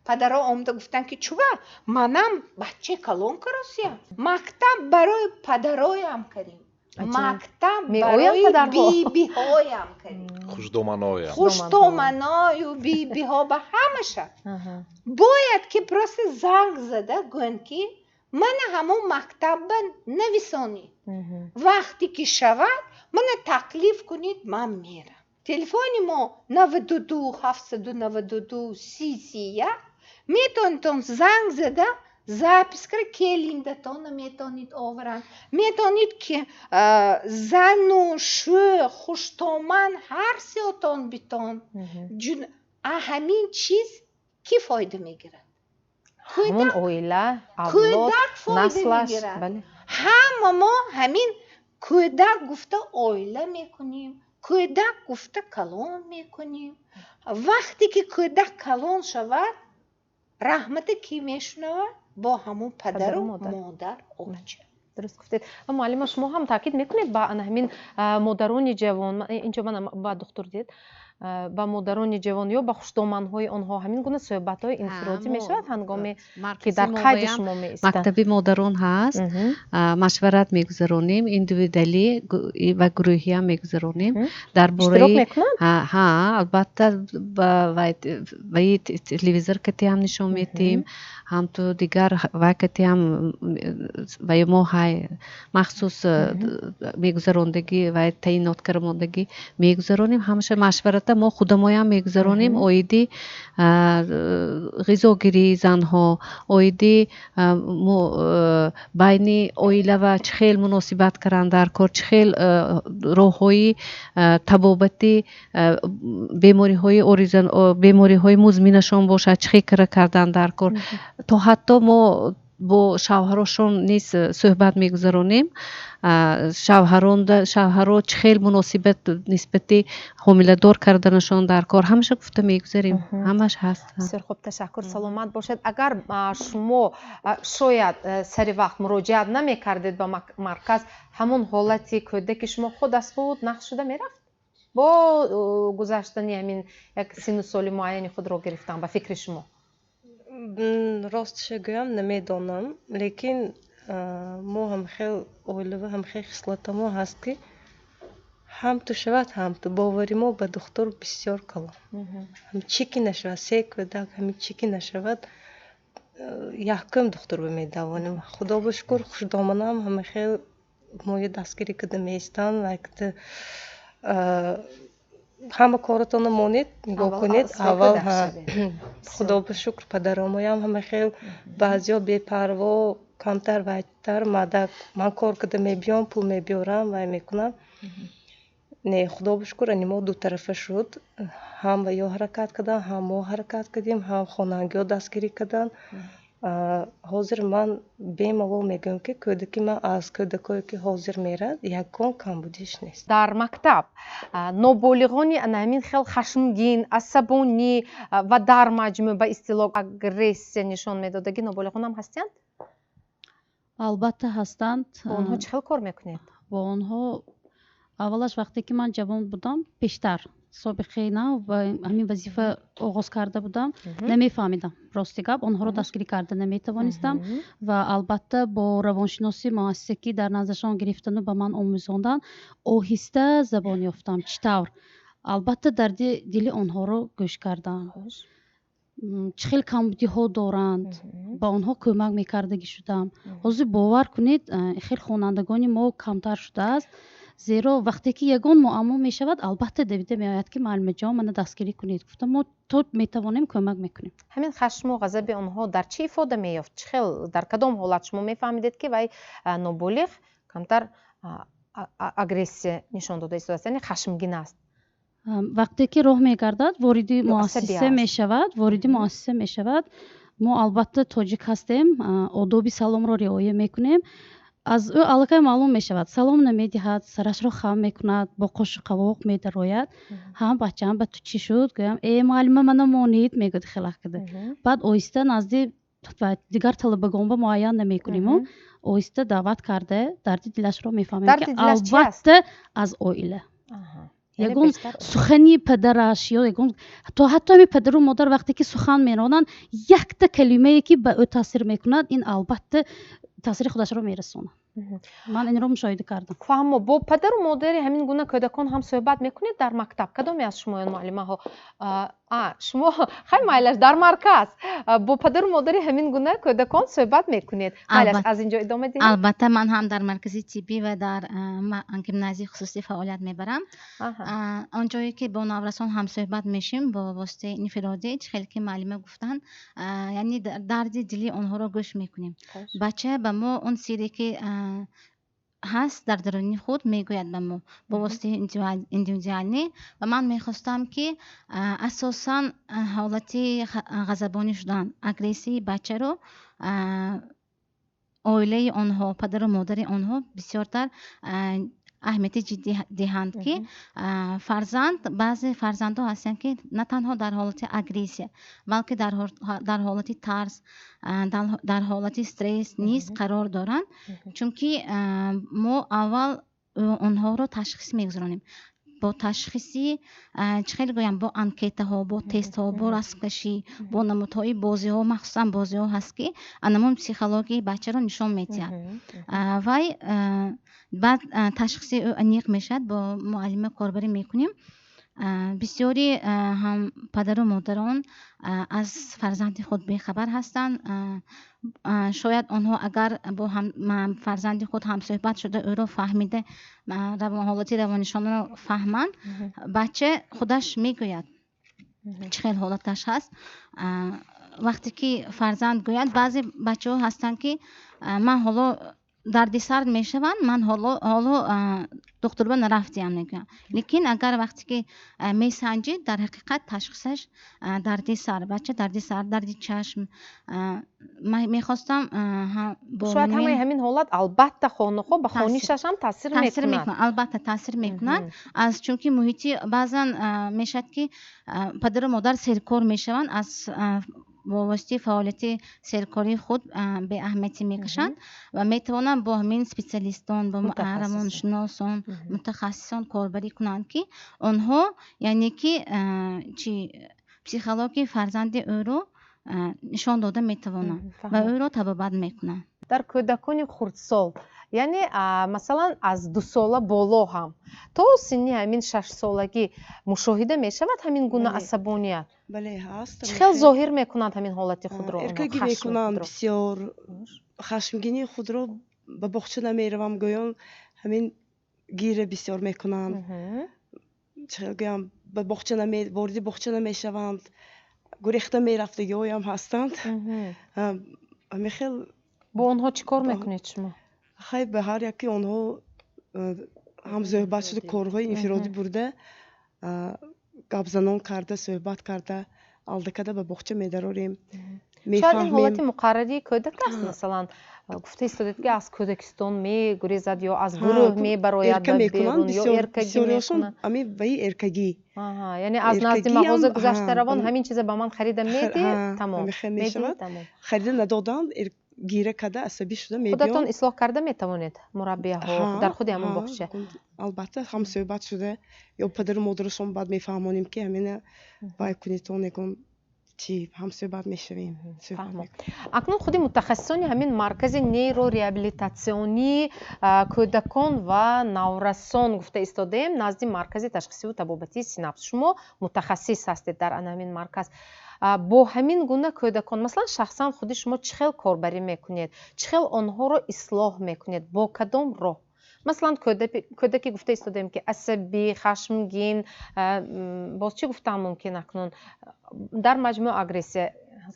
Падаро омада гуфтанд, ки чува манам бачаи калон каросиям. Мактаб барои падароям кардем, мактаб барои бибиҳоям кардем. Хушдоманоям. Хуштоманою бибиҳо, ба ҳамаша бояд ки просто занг зада гӯянд, ки мана ҳамон мактабба нависонед, вақте ки шавад, мана таклиф кунед, ман мерам. Телефони мо 92 792 30 31. Метавонедтон занг зада, запись кара, келиндатона метавонед оваранд, метавонед ки зану шӯ, хуштоман, ҳар сеотон битон. Ҳамин чиз кӣ фоида мегирад? Ҳамон оила. Кӯдак фоида мегирад. Ҳама мо ҳамин кӯдак гуфта оила мекунем, кӯдак гуфта калон мекунем. Вақте ки кӯдак калон шавад, раҳмата кӣ мешунавад? Бо ҳамон падару модар, оча. Дуруст гуфтед. Муаллима, шумо ҳам таъкид мекунед ба ана ҳамин модарони ҷавон? Инҷо ман ба духтур дид, ба модарони ҷавон ё ба хуштоманҳои онҳо ҳамин гуна суҳбатҳои инфиродӣ мешавад, ҳангоме ки дар қайди шумо меистанд? Мактаби модарон ҳаст, машварат мегузаронем, индивидуалӣ ва гурӯҳиам мегузаронем дар бораи. Ҳа, албатта, ваи телевизор катиам нишон медиҳем, ҳамту дигар вай катиам, ваи мо ҳай махсус мегузарондагӣ, вай таъинот карамондагӣ мегузаронем, ҳамаша машварат. Албатта, мо худамоям мегузаронем оиди ғизогирии занҳо, оиди байни оила ва чӣ хел муносибат кардан дар кор, чӣ хел роҳҳои табобати бемориҳои бемориҳои музминашон бошад, чӣ хел кара кардан дар кор. То ҳатто мо бо шавҳарошон низ суҳбат мегузаронем, шавҳаро чӣ хел муносибат нисбати ҳомиладор карданашон дар кор, ҳамаша гуфта мегузарем, ҳамаш ҳаст. Бисёр хуб, ташаккур, саломат бошед. Агар шумо шояд сари вақт муроҷиат намекардед ба марказ, ҳамон ҳолати кӯдаки шумо худ аз худ нақш шуда мерафт бо гузаштани ҳамин як синну соли муайяни худро гирифтан, ба фикри шумо? Ростша гӯям, намедонам, лекин мо ҳамхел оилава, ҳамхел хислатамо ҳаст, ки ҳам ту шавад, ҳам ту бовари мо ба духтур бисёр калон. Чӣ ки нашавад, се кӯдак, ҳамин чӣ ки нашавад, якум духтур ба медавонем. Худо ба шукр, хушдоманам ҳамахел моя дастгирӣ када меистанд. Ҳама коратонро монед, нигоҳ кунед аввал. Худо ба шукр, падаромоям ҳама хел, баъзеҳо бепарво, камтар вайтар мадак, ман кор када мебиём, пул мебиёрам, вай мекунам. Не, худо ба шукр, ани мо дутарафа шуд: ҳам ва ё ҳаракат карданд, ҳам мо ҳаракат кардем, ҳам хонангиҳо дастгирӣ карданд. Ҳозир ман бемалол мегӯям, ки кӯдаки ман аз кӯдакое, ки ҳозир мерад, ягон камбудиш нест. Дар мактаб ноболиғони ана ҳамин хел хашмгин, асабонӣ ва дар маҷмӯъ ба истилоҳ агрессия нишон медодагӣ ноболиғон ҳам ҳастанд? Албатта, ҳастанд. Бо онҳо чӣ хел кор мекунед? Бо онҳо аввалаш, вақте ки ман ҷавон будам, пештар собиқаи нав ва ҳамин вазифа оғоз карда будам, намефаҳмидам, рости гап, онҳоро дастгирӣ карда наметавонистам. Ва албатта, бо равоншиноси муассиса, ки дар наздашон гирифтану ба ман омӯзонданд, оҳиста забон ёфтам, чӣ тавр албатта дарди дили онҳоро гӯш кардам, чӣ хел камбудиҳо доранд, ба онҳо кӯмак мекардагӣ шудам. Ҳозир, бовар кунед, хел хонандагони мо камтар шудааст, зеро вақте ки ягон муаммо мешавад, албатта давида меояд, ки муаллимаҷон, мана дастгирӣ кунед, гуфта, мо то метавонем кӯмак мекунем. Ҳамин хашму ғазаби онҳо дар чӣ ифода меёфт? Чӣ хел, дар кадом ҳолат шумо мефаҳмидед, ки вай ноболиғ камтар агрессия нишон дода истодааст, яъне хашмгин аст? Вақте ки роҳ мегардад, вориди муассиса мешавад, мо албатта тоҷик ҳастем, одоби саломро риоя мекунем. Аз ӯ аллакай маълум мешавад: салом намедиҳад, сарашро хам мекунад, бо қошу қавоқ медарояд. Ҳам бачаам, ба ту чӣ шуд, гӯям, э, муаллима, мана монед, мегӯяд хелак када. Баъд оҳиста назди дигар талабагон ба муайян намекуниму, оҳиста даъват карда, дарди дилашро мефаҳмем, ки албатта аз оила ягон сухани падараш ё ягон, то ҳатто ҳамин падару модар вақте ки сухан меронанд, якта калимае, ки ба ӯ таъсир мекунад, ин албатта таъсири худашро мерасонад. Ман инро мушоҳида кардам. Фаҳмо, бо падару модари ҳамин гуна кӯдакон ҳам суҳбат мекунед дар мактаб? Кадоме аз шумоён, муаллимаҳо? Шумо, хай, майлаш, дар марказ бо падару модари ҳамин гуна кӯдакон суҳбат мекунед? Майлаш, аз ин ҷо идома диҳед. Албатта, ман ҳам дар маркази тиббӣ ва дар гимназияи хусусӣ фаъолият мебарам. Он ҷое ки бо наврасон ҳамсӯҳбат мешем бо воситаи инфиродӣ, чӣ хеле ки муаллима гуфтанд, яъне дарди дили онҳоро гӯш мекунем. Бача ба мо он сире, ки ҳаст дар даруни худ, мегӯяд ба мо бо воситаи индивидуалӣ. Ва ман мехостам, ки асосан ҳолати ғазабонӣ шудан, агрессияи бачаро оилаи онҳо, падару модари онҳо бисёртар аҳамияти ҷиддӣ диҳанд, ки фарзанд, баъзе фарзандҳо ҳастанд, ки на танҳо дар ҳолати агрессия, балки дар ҳолати тарс, дар ҳолати стресс низ қарор доранд. Чунки мо аввал онҳоро ташхис мегузаронем бо ташхиси, чӣ хел гӯям, бо анкетаҳо, бо тестҳо, бо расмкашӣ, бо намудҳои бозиҳо. Махсусан бозиҳо ҳаст, ки анамон психологияи бачаро нишон медиҳад. Вай баъд ташхиси ӯ аниқ мешавад, бо муаллима корбарӣ мекунем. Бисёри ҳам падару модарон аз фарзанди худ бехабар ҳастанд. Шояд онҳо агар бо фарзанди худ ҳамсӯҳбат шуда, ӯро фаҳмида, ҳолати равонишонро фаҳманд, бача худаш мегӯяд, чӣ хел ҳолаташ ҳаст. Вақте ки фарзанд гӯяд, баъзе бачаҳо ҳастанд, ки ман ҳоло дарди сар мешаванд, ман ҳоло духтурба нарафтиям мегӯям. Лекин агар вақте ки месанҷид, дар ҳақиқат ташхисаш дарди сар, бача дарди сар, дарди чашм мехостам. Шояд ҳамаи ҳамин ҳолат албатта хонухо ба хонишаш ҳам таъсир мекунад. Албатта, таъсир мекунад, аз чунки муҳити баъзан мешавад, ки падару модар серкор мешаванд, аз бо воситаи фаъолияти серкории худ беаҳамиятӣ мекашанд ва метавонанд бо ҳамин специалистон, бо равоншиносон, мутахассисон корбарӣ кунанд, ки онҳо, яъне ки чи психологияи фарзанди ӯро нишон дода метавонанд ва ӯро табобат мекунанд. Дар кӯдакони хурдсол, яъне масалан аз 2 сола боло ҳам то синни ҳамин 6 солагӣ мушоҳида мешавад ҳамин гуна асабоният? Бале, ҳаст. Чӣ хел зоҳир мекунанд ҳамин ҳолати худро? Эркагӣ мекунанд бисёр, хашмгинии худро, ба боғча намеравам гӯён, ҳамин гира бисёр мекунанд. Чӣ хел гӯям, ба боғча вориди боғча намешаванд, гурехта мерафтагиҳоям ҳастанд, ҳамин хел. Бо онҳо чӣ кор мекунед шумо? Хай, ба ҳар яки онҳо ҳамсӯҳбат шуда, корҳои инфиродӣ бурда, гапзанон карда, суҳбат карда, алдакада ба боғча медарорем. Шояд ин ҳолати муқаррарии кӯдак аст. Масалан, гуфта истодед, ки аз кӯдакистон мегурезад ё аз гурӯҳ мебарояд ба берун ё эркагӣ мекунад. Ами ваи эркагӣ. Яъне аз назди мағоза гузашта равон, ҳамин чиза ба ман харида медиҳ, тамом. Мешавад, харида надоданд, гира карда, асабӣ шуда мебиён. Худатон ислоҳ карда метавонед, мураббияҳо дар худи ҳамон боғча? Албатта, ҳамсӯҳбат шуда ё падару модарашон баъд мефаҳмонем, ки ҳамина вай кунедон, ягон чӣ, ҳамсӯҳбат мешавем. Акнун худи мутахассисони ҳамин маркази нейрореабилитатсионии кӯдакон ва наврасон гуфта истодаем, назди маркази ташхисиву табобатии Синапс, шумо мутахассис ҳастед дар ана ҳамин марказ. Бо ҳамин гуна кӯдакон, масалан, шахсан худи шумо чӣ хел корбарӣ мекунед, чӣ хел онҳоро ислоҳ мекунед, бо кадом роҳ? Масалан, кӯдаке гуфта истодаем, ки асабӣ, хашмгин, боз чӣ гуфтан мумкин акнун, дар маҷмӯъ агрессия,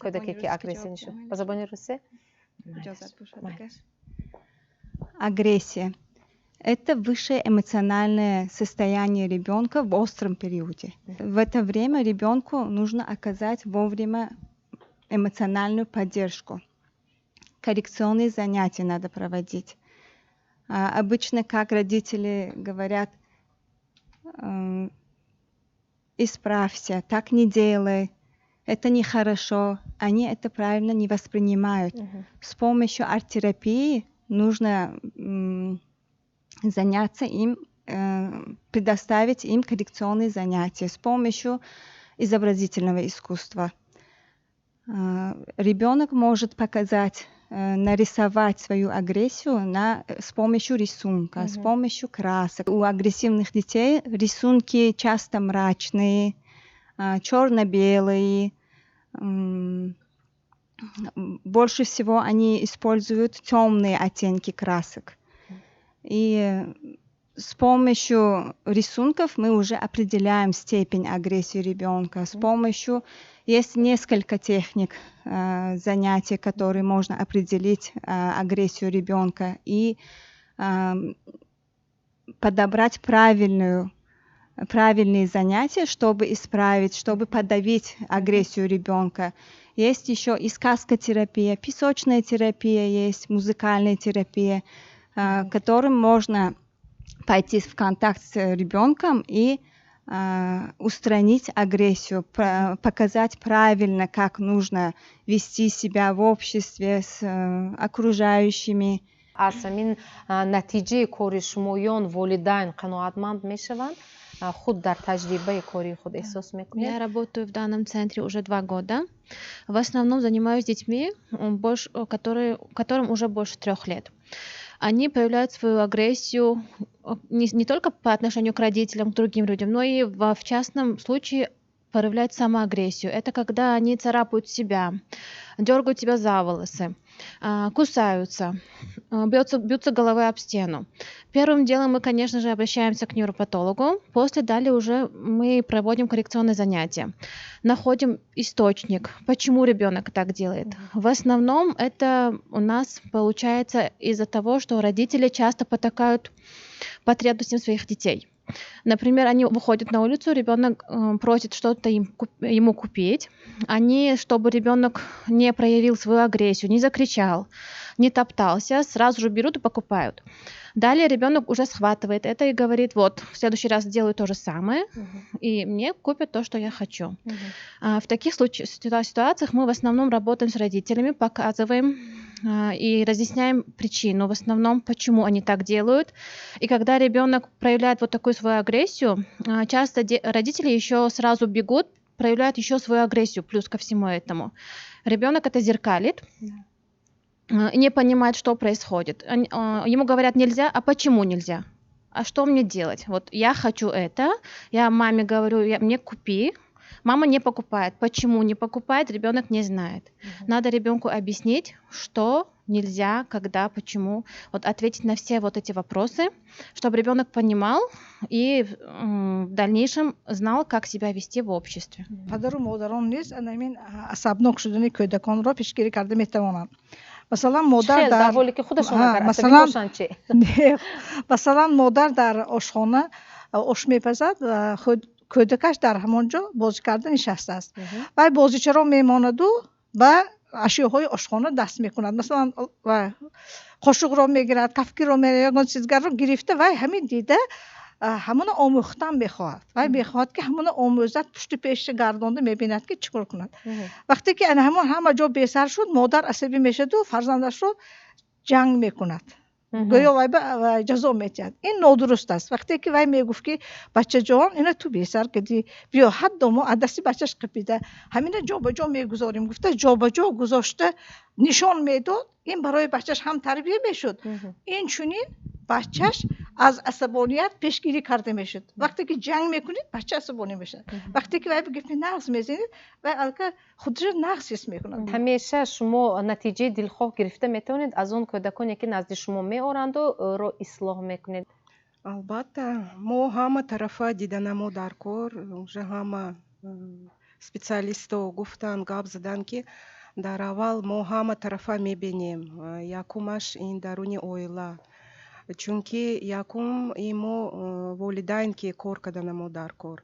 кӯдаке ки агрессия нишон, ба забони русӣ. Агрессия — это высшее эмоциональное состояние ребенка в остром периоде. В это время ребенку нужно оказать вовремя эмоциональную поддержку. Коррекционные занятия надо проводить. Обычно, как родители говорят, исправься, так не делай, это нехорошо, они это правильно не воспринимают. С помощью арт-терапии нужно заняться им, предоставить им коррекционные занятия с помощью изобразительного искусства. Ребенок может показать, нарисовать свою агрессию с помощью рисунка, с помощью красок. У агрессивных детей рисунки часто мрачные, черно-белые. Больше всего они используют темные оттенки красок. И с помощью рисунков мы уже определяем степень агрессии ребенка. С помощью есть несколько техник занятий, которые можно определить агрессию ребенка и подобрать правильные занятия, чтобы исправить, чтобы подавить агрессию ребенка. Есть еще и сказкотерапия, песочная терапия есть, музыкальная терапия, которым можно пойти в контакт с ребенком и устранить агрессию, показать правильно, как нужно вести себя в обществе с окружающими. Аз ҳамин натиҷаи кори шумоён волидайн қаноатманд мешаванд? Худ дар таҷрибаи кори худ эҳсос мекунед? Я работаю в данном центре уже 2 года. В основном занимаюсь детьми, больше, которым уже больше 3 лет. Они проявляют свою агрессию. не только по отношению к родителям, к другим людям, но и в частном случае проявляют самоагрессию. Это когда они царапают себя, дергают себя за волосы, кусаются, бьются головой об стену. Первым делом мы, конечно же, обращаемся к невропатологу. После далее уже мы проводим коррекционные занятия. Находим источник, почему ребенок так делает. В основном это у нас получается из-за того, что родители часто потакают потребностям своих детей. Например, они выходят на улицу, ребенок просит что-то ему купить. Они, чтобы ребенок не проявил свою агрессию, не закричал, не топтался, сразу же берут и покупают. Далее ребенок уже схватывает это и говорит: вот, в следующий раз сделаю то же самое, и мне купят то, что я хочу. В таких ситуациях мы в основном работаем с родителями, показываем и разъясняем причину, в основном, почему они так делают. И когда ребенок проявляет вот такую свою агрессию, часто родители еще сразу бегут, проявляют еще свою агрессию плюс ко всему этому. Ребенок это зеркалит, не понимает, что происходит. Ему говорят: нельзя, а почему нельзя? А что мне делать? Вот я хочу это, я маме говорю, мне купи. Мама не покупает. Почему не покупает, ребенок не знает. Надо ребенку объяснить, что нельзя, когда, почему. Вот ответить на все вот эти вопросы, чтобы ребенок понимал и в дальнейшем знал, как себя вести в обществе. Падару модарон низ ана ҳамин асабнок шудани кӯдаконро пешгирӣ карда метавонанд. Масалан, модар дар ҳоле ки худашон агар асабӣ бошанд чӣ? Масалан, модар дар ошхона ош мепазад, кӯдакаш дар ҳамон ҷо бозӣ карда нишастааст. Вай бозичаро мемонаду ба ашёҳои ошхона даст мекунад. Масалан, қошуқро мегирад, кафкиро, ягон чизгарро гирифта, вай ҳамин дида ҳамона омӯхтан мехоҳад. Вай мехоҳад, ки ҳамона омӯзад, пушти пеши гардонда мебинад, ки чӣ кор кунад. Вақте ки ана ҳамон ҳама ҷо бесар шуд, модар асабӣ мешаду фарзандашро ҷанг мекунад, гӯё вай ба ҷазо метиҳад. Ин нодуруст аст. Вақте ки вай мегуфт, ки бачаҷон, ина ту бесар кардӣ, биё, ҳатто мо аз дасти бачаш қапида ҳамина ҷобаҷо мегузорем гуфта, ҷобаҷо гузошта нишон медод, ин барои бачаш ҳам тарбия мешуд, инчунин бачаш аз асабоният пешгирӣ карда мешуд. Вақте ки ҷанг мекунед, бача асабонӣ мешавад. Вақте ки вай гапи нағз мезанед, вай аллакай худро нағз ҳис мекунад. Ҳамеша шумо натиҷаи дилхоҳ гирифта метавонед аз он кӯдаконе, ки назди шумо меоранду ӯро ислоҳ мекунед? Албатта, мо ҳама тарафа диданамо дар кор. Уже ҳама специалистҳо гуфтанд, гап заданд, ки дар аввал мо ҳама тарафа мебинем. Якумаш ин даруни оила, чунки якум ин мо волидайн ки кор карданамо дар кор,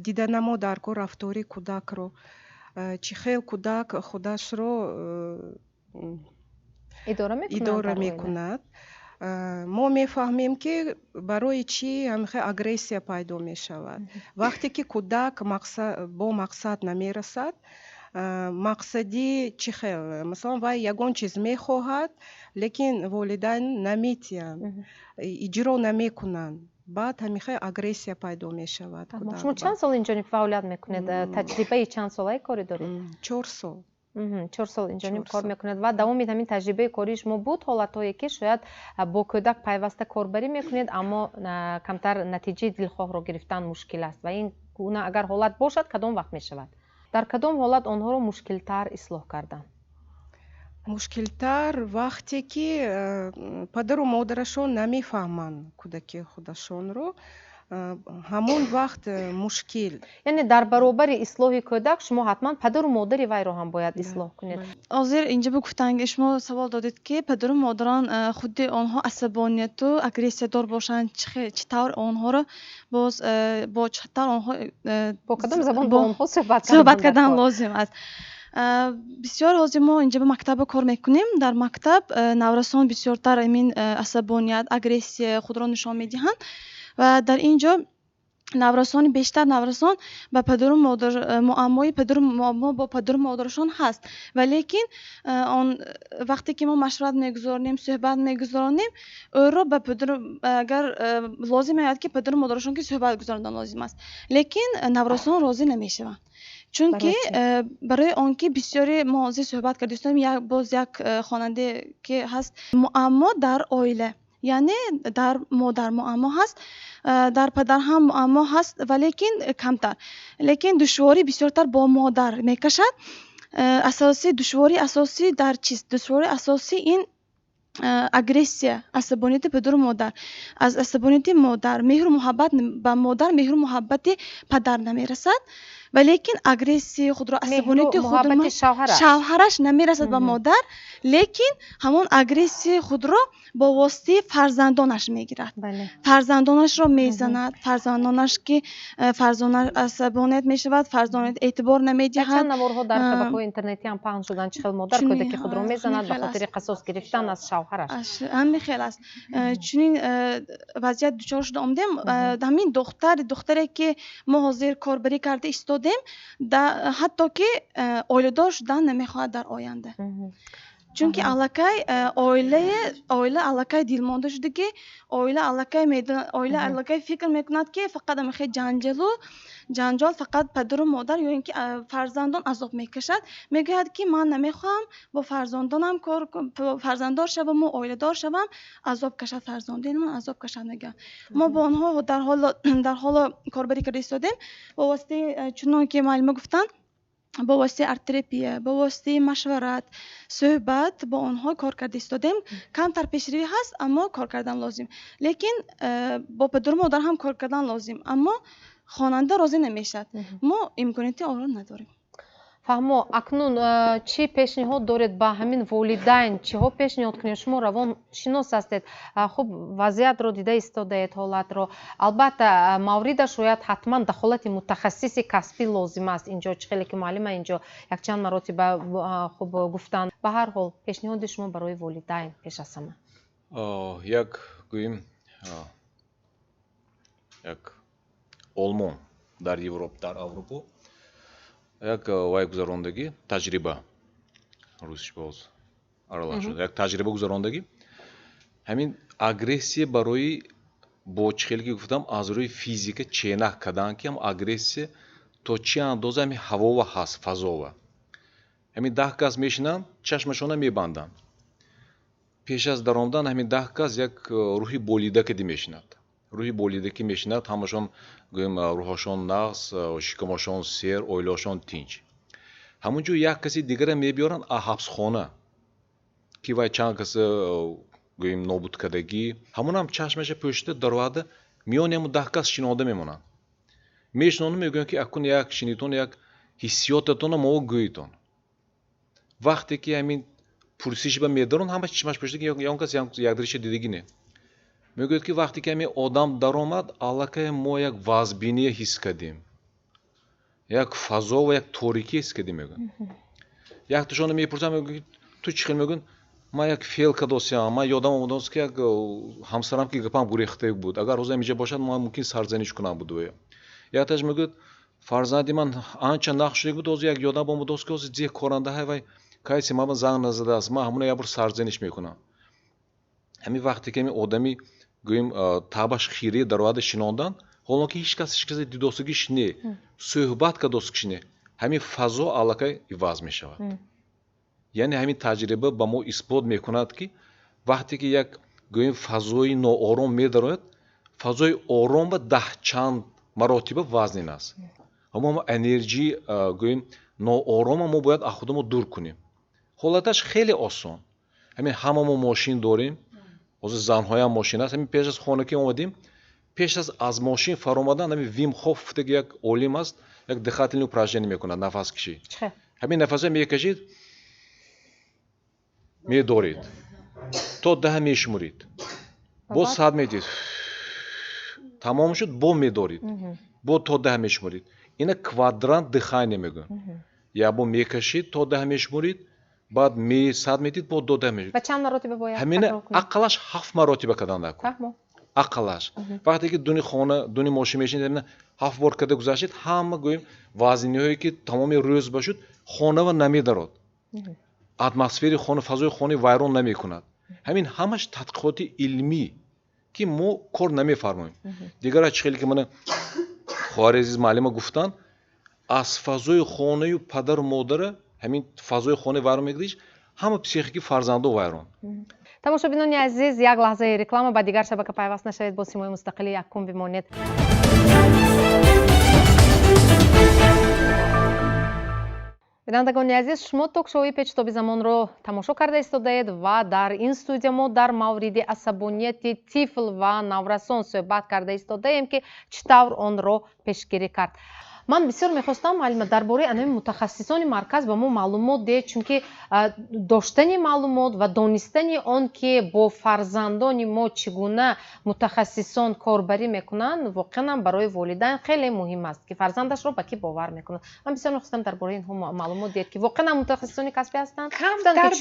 диданамо дар кор рафтори кӯдакро, чӣ хел кӯдак худашро идора мекунад. Мо мефаҳмем, ки барои чӣ ҳамихел агрессия пайдо мешавад. Вақте ки кӯдак бо мақсад намерасад, мақсади чӣ хел? Масалан, вай ягон чиз мехоҳад, лекин волидайн наметиҳанд, иҷро намекунанд, баъд ҳамихел агрессия пайдо мешавад. Шумо чанд сол инҷониб фаъолият мекунед? Таҷрибаи чанд солаи корӣ доред? 4 сол. 4 сол инҷониб кор мекунед ва давоми ҳамин таҷрибаи кории шумо буд ҳолатҳое, ки шояд бо кӯдак пайваста корбарӣ мекунед, аммо камтар натиҷаи дилхоҳро гирифтан мушкил аст? Ва ин гуна агар ҳолат бошад, кадом вақт мешавад? Дар кадом ҳолат онҳоро мушкилтар ислоҳ кардан? Мушкилтар вақте ки падару модарашон намефаҳманд кӯдаки худашонро, ҳамон вақт мушкил. Яъне дар баробари ислоҳи кӯдак шумо ҳатман падару модари вайро ҳам бояд ислоҳ кунед. Ҳозир инҷа гуфтанд, шумо савол додед, ки падару модарон худи онҳо асабонияту агрессиядор бошанд, чӣ тавр онҳоро боз бо чӣ тавр онҳо бо кадом забон бо онҳо суҳбат кардан лозим аст. Бисёр ҳозир мо инҷа ба мактаба кор мекунем. Дар мактаб наврасон бисёртар ҳамин асабоният, агрессия худро нишон медиҳанд ва дар ин ҷо наврасони бештар наврасон ба падару модар муаммои падару муаммо бо падару модарашон ҳаст. Валекин он вақте ки мо машварат мегузаронем, суҳбат мегузаронем, ӯро ба падару агар лозим ояд, ки падару модарашон ки суҳбат гузарондан лозим аст, лекин наврасон розӣ намешаванд, чунки барои он ки бисёре мо ҳозир суҳбат кардистем, боз як хонанде ки ҳаст, муаммо дар оила. Яъне дар модар муаммо ҳаст, дар падар ҳам муаммо ҳаст, валекин камтар. Лекин душворӣ бисёртар бо модар мекашад. Асосӣ душвории асосӣ дар чист? Душвории асосӣ ин агрессия, асабонияти падару модар. Аз асабонияти модар меҳру муҳаббат ба модар, меҳру муҳаббати падар намерасад, валекин агрессияи худро, асабонияти худро шавҳараш намерасад ба модар, лекин ҳамон агрессияи худро бо воситаи фарзандонаш мегирад. Фарзандонашро мезанад, фарзандонаш ки фарзандонаш асабоният мешавад, фарзандонаш эътибор намедиҳад. Чанд наворҳо дар шабакаҳои интернетӣ ҳам паҳн шуданд, чӣ хел модар кӯдаки худро мезанад ба хотири қасос гирифтан аз шавҳараш. Ҳамин хел аст. Чунин вазъият дучор шуда омадем. Ҳамин духтаре ки мо ҳозир корбарӣ карда истодем, ҳатто ки оиладор шудан намехоҳад дар оянда. Чунки аллакай оила аллакай дилмонда шуда, ки оила аллакай фикр мекунад, ки фақат ҳамин ҷанҷалу ҷанҷол, фақат падару модар ё ин ки фарзандон азоб мекашад. Мегӯяд, ки ман намехоҳам бо фарзандонам фарзанддор шаваму оиладор шавам, азоб кашад фарзандони ман, азоб кашад, мегӯяд. Мо бо онҳо дар ҳоло корбарӣ карда истодем бо воситаи, чунон ки муаллима гуфтанд, бо воситаи арт-терапия, бо воситаи машварат, суҳбат бо онҳо кор карда истодем. Камтар пешравӣ ҳаст, аммо кор кардан лозим. Лекин бо падару модар ҳам кор кардан лозим, аммо хонанда розӣ намешавад. Мо имконияти онро надорем. Фаҳмо, акнун чӣ пешниҳод доред ба ҳамин волидайн? Чиҳо пешниҳод кунед? Шумо равоншинос ҳастед, хуб вазъиятро дида истодаед, ҳолатро. Албатта, маврида шояд ҳатман дахолати мутахассиси касбӣ лозим аст. Инҷо чӣ хеле ки муаллима инҷо якчанд маротиба хуб гуфтанд. Ба ҳар ҳол, пешниҳоди шумо барои волидайн пеш аз ҳама. Як гӯем, як олмон дар Европ, дар Аврупо як вай гузарондагӣ, таҷриба, русиш боз аралаш шуд, як таҷриба гузарондагӣ. Ҳамин агрессия барои бо чӣ хеле ки гуфтам, аз рӯи физика ченак кардан, ки ҳам агрессия то чӣ андоза ҳамин ҳавова ҳаст, фазова. Ҳамин 10 кас мешинанд, чашмашона мебанданд. Пеш аз даромадан ҳамин 10 кас як рӯҳи болида кади мешинад. Рӯҳи болида ки мешинад, ҳамашон гӯем рӯҳашон нағз, шикамашон сер, оилаашон тинч. Ҳамон ҷо як каси дигара мебиёранд аз ҳабсхона, ки вай чанд каса гӯем нобудкардагӣ, ҳамонам чашмаша пӯшида дароварда миёни ҳамон 10 кас шинода мемонанд. Мешинонанд, мегӯянд, ки акун як шинитон, як ҳиссиётатона мо гӯитон. Вақте ки ҳамин пурсишба медоранд, ҳама чашмаш пӯшида, ки ягон кас якдигарша дидагӣ не. Мегӯяд, ки вақте ки ҳамин одам даромад, аллакай мо як вазбиние ҳис кардем, як фазо ва як торикӣ ҳис кардем, мегӯяд. Якташонро мепурсам, мегӯяд, ту чӣ хел? Мегӯяд, ман як феъл кардосиям, ман ёдам омадааст, ки як ҳамсарам ки гапам гурехта буд, агар ҳозир ҳаминҷа бошад, ман мумкин сарзаниш кунам буд. Якташ мегӯяд, фарзанди ман анча нақш шуда буд, ҳозир як ёдам омадааст, ки ҳозир зеҳ корандаҳай вай кайсе ман занг назадааст, ман ҳамона як бор сарзаниш мекунам. Ҳамин вақте ки ҳамин одами гӯем табаш хирӣ дароварда шинондан, ҳоло ки ҳеҷ кас ҳеҷ касе дидосагиш не, суҳбат кардосагиш не, ҳамин фазо аллакай иваз мешавад. Яъне ҳамин таҷриба ба мо исбот мекунад, ки вақте ки як гӯем фазои ноором медарояд, фазои ором ба 10 чанд маротиба вазнин аст. Ҳамон энерҷии гӯем ноорома мо бояд аз худамо дур кунем. Ҳолаташ хеле осон. Ҳамин ҳама мо мошин дорем, ҳозир занҳоям мошин аст. Ҳамин пеш аз хона ки омадем, пеш аз мошин фаромадан, ҳамин Вим Хоф гуфтаги як олим аст, як дыхательное упражнение мекунад, нафаскашӣ. Ҳамин нафасро мекашид, медоред, то 10 мешуморед, боз 100 медиҳед, тамом шуд, бо медоред, бо то 10 мешуморед. Ина квадрант дыхания мегӯянд. Як бор мекашид, то 10 мешуморед, баъд 100 медиҳед, бо 10 мешуморед. Ба чанд маротиба бояд? Ҳамина ақаллаш 7 маротиба кардан даркор. Ақаллаш. Вақте ки дуни хона, дуни мошин мешинед, ҳамина 7 бор карда гузаштед, ҳама гӯем вазниҳое ки тамоми рӯз бошуд, хонава намедарод. Атмосфери хона, фазои хонаи вайрон намекунад. Ҳамин ҳамаш тадқиқоти илмӣ, ки мо кор намефармоем. Дигар чӣ хеле ки мана хоҳари азиз муаллима гуфтанд, аз фазои хонаю падару модара ҳамин фазои хонаи вайрон мекардиш, ҳама психики фарзандо вайрон. Тамошобинони азиз, як лаҳзаи реклама, ба дигар шабака пайваст нашавед, бо Симои Мустақили якум бимонед. Бинандагони азиз, шумо ток-шоуи Печутоби замонро тамошо карда истодаед ва дар ин студия мо дар мавриди асабонияти тифл ва наврасон суҳбат карда истодаем, ки чӣ тавр онро пешгирӣ кард. Ман бисёр мехостам, муаллима, дар бораи анами мутахассисони марказ ба мо маълумот диҳед, чунки доштани маълумот ва донистани он, ки бо фарзандони мо чӣ гуна мутахассисон корбарӣ мекунанд, воқеан барои волидайн хеле муҳим аст, ки фарзандашро ба кӣ бовар мекунад. Ман бисёр мехостам дар бораи инҳо маълумот диҳед, ки воқеан мутахассисони касбӣ ҳастанд, ки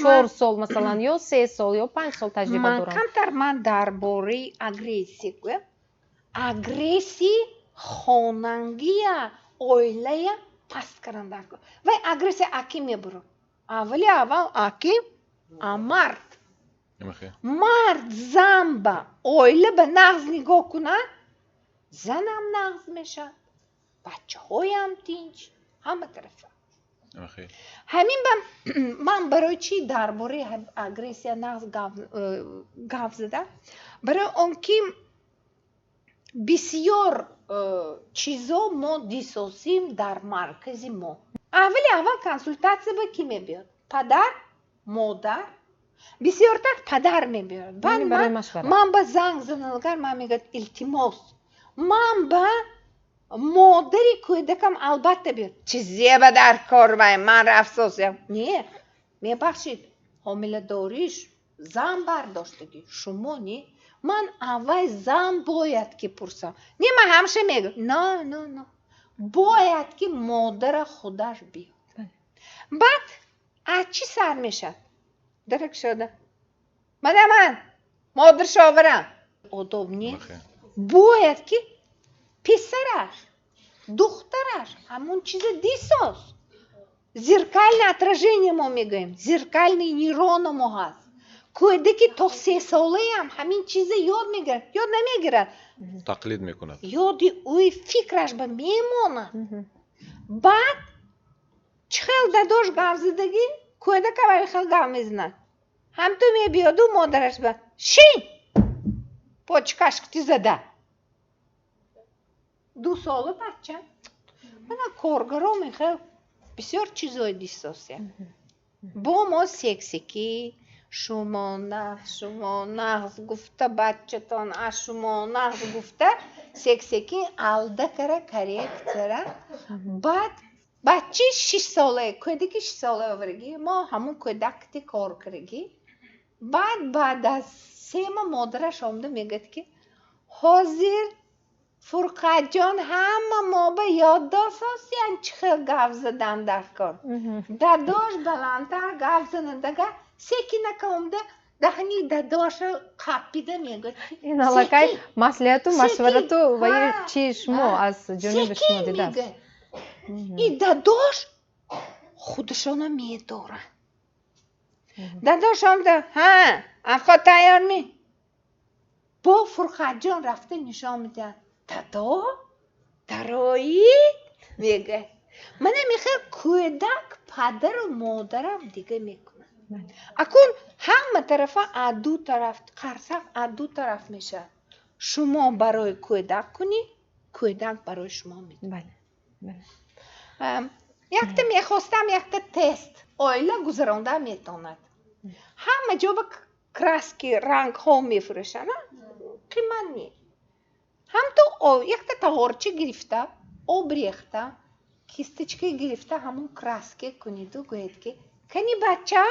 4 сол масалан ё 3 сол ё 5 сол таҷриба доранд. Камтар ман дар бораи агрессия гӯям. Агрессия хонангия оилая паст кардан дар кор. Вай агрессия аки мебурад, аввали аввал аки а мард. Мард зан ба оила ба нағз нигоҳ кунад, занам нағз мешавад, бачаҳоям тинч, ҳама тарафа. Ҳамин ба ман барои чӣ дар бораи агрессия нағз гап задам? Барои он ки бисёр чизо мо дисосим дар маркази мо. Аввали аввал консултатсия ба кӣ мебиёд? Падар, модар, бисёртар падар мебиёд. Баъд ман ба занг заналагар, ман мегӯяд: «Илтимос, ман ба модари кӯдакам албатта биёд, чизе ба дар кор вай, ман рафсосям не, мебахшед, ҳомиладориш зан бардоштагӣ, шумо не, ман аввал зан бояд ки пурсам, не, ман ҳамаша мегӯям, на, на, на, бояд ки модара худаш биёд». Баъд аз чӣ сар мешавад? Дарак шуда мана ман модаршоварам, одоб нест. Бояд ки писараш, духтараш ҳамон чиза дисоз. Зеркальное отражение мо мегӯем, зеркальный нейрона мо ҳаст. Кӯдаки то 3 солаам ҳамин чиза ёд мегирад, ёд намегирад, тақлид мекунад. Ёди ӯи фикраш ба мемонад. Баъд чӣ хел дадош гап задагӣ, кӯдака вари хел гап мезанад. Ҳамту мебиёду модараш ба шин почкашкти зада, 2 сола бача. Мана коргаро мехел бисёр чизои дисосия бо мо сексикӣ. Шумо нағз, шумо нағз гуфта, бачатон аз шумо нағз гуфта, сексекӣ алда кара, коррекцияра. Баъд бачи 6 солае, кӯдаки 6 сола оварагӣ, мо ҳамун кӯдакти кор карагӣ. Баъд аз 3 моҳ модараш омада мегӯяд, ки ҳозир Фурқатҷон ҳама мо ба ёд дососиян, чӣ хел гап задан дар кор. Дадош баландтар гап занадага, секинака омада даҳни дадоша қапида мегӯяд. Ин аллакай маслиҳату машварату ва чи шумо аз ҷониби шумо дидааст. И дадош худашона медорад. Дадош омада: «Ҳа, афхо тайёрмӣ?» Бо Фурқатҷон рафта нишон медиҳад: «Дадо дароӣ», мегӯяд. Мана мехел кӯдак падару модарам дига мекунад. Акун ҳама тарафа аз ду тараф қарсак, аз ду тараф мешавад. Шумо барои кӯдак кунӣ, кӯдак барои шумо мекунад. Якта мехостам, якта тест оила гузаронда метавонад. Ҳама ҷо ба краски, рангҳо мефурӯшанд, қимат не. Ҳамту якта таворча гирифта, об рехта, кисточка гирифта, ҳамун краска куниду гӯед, ки кани бача,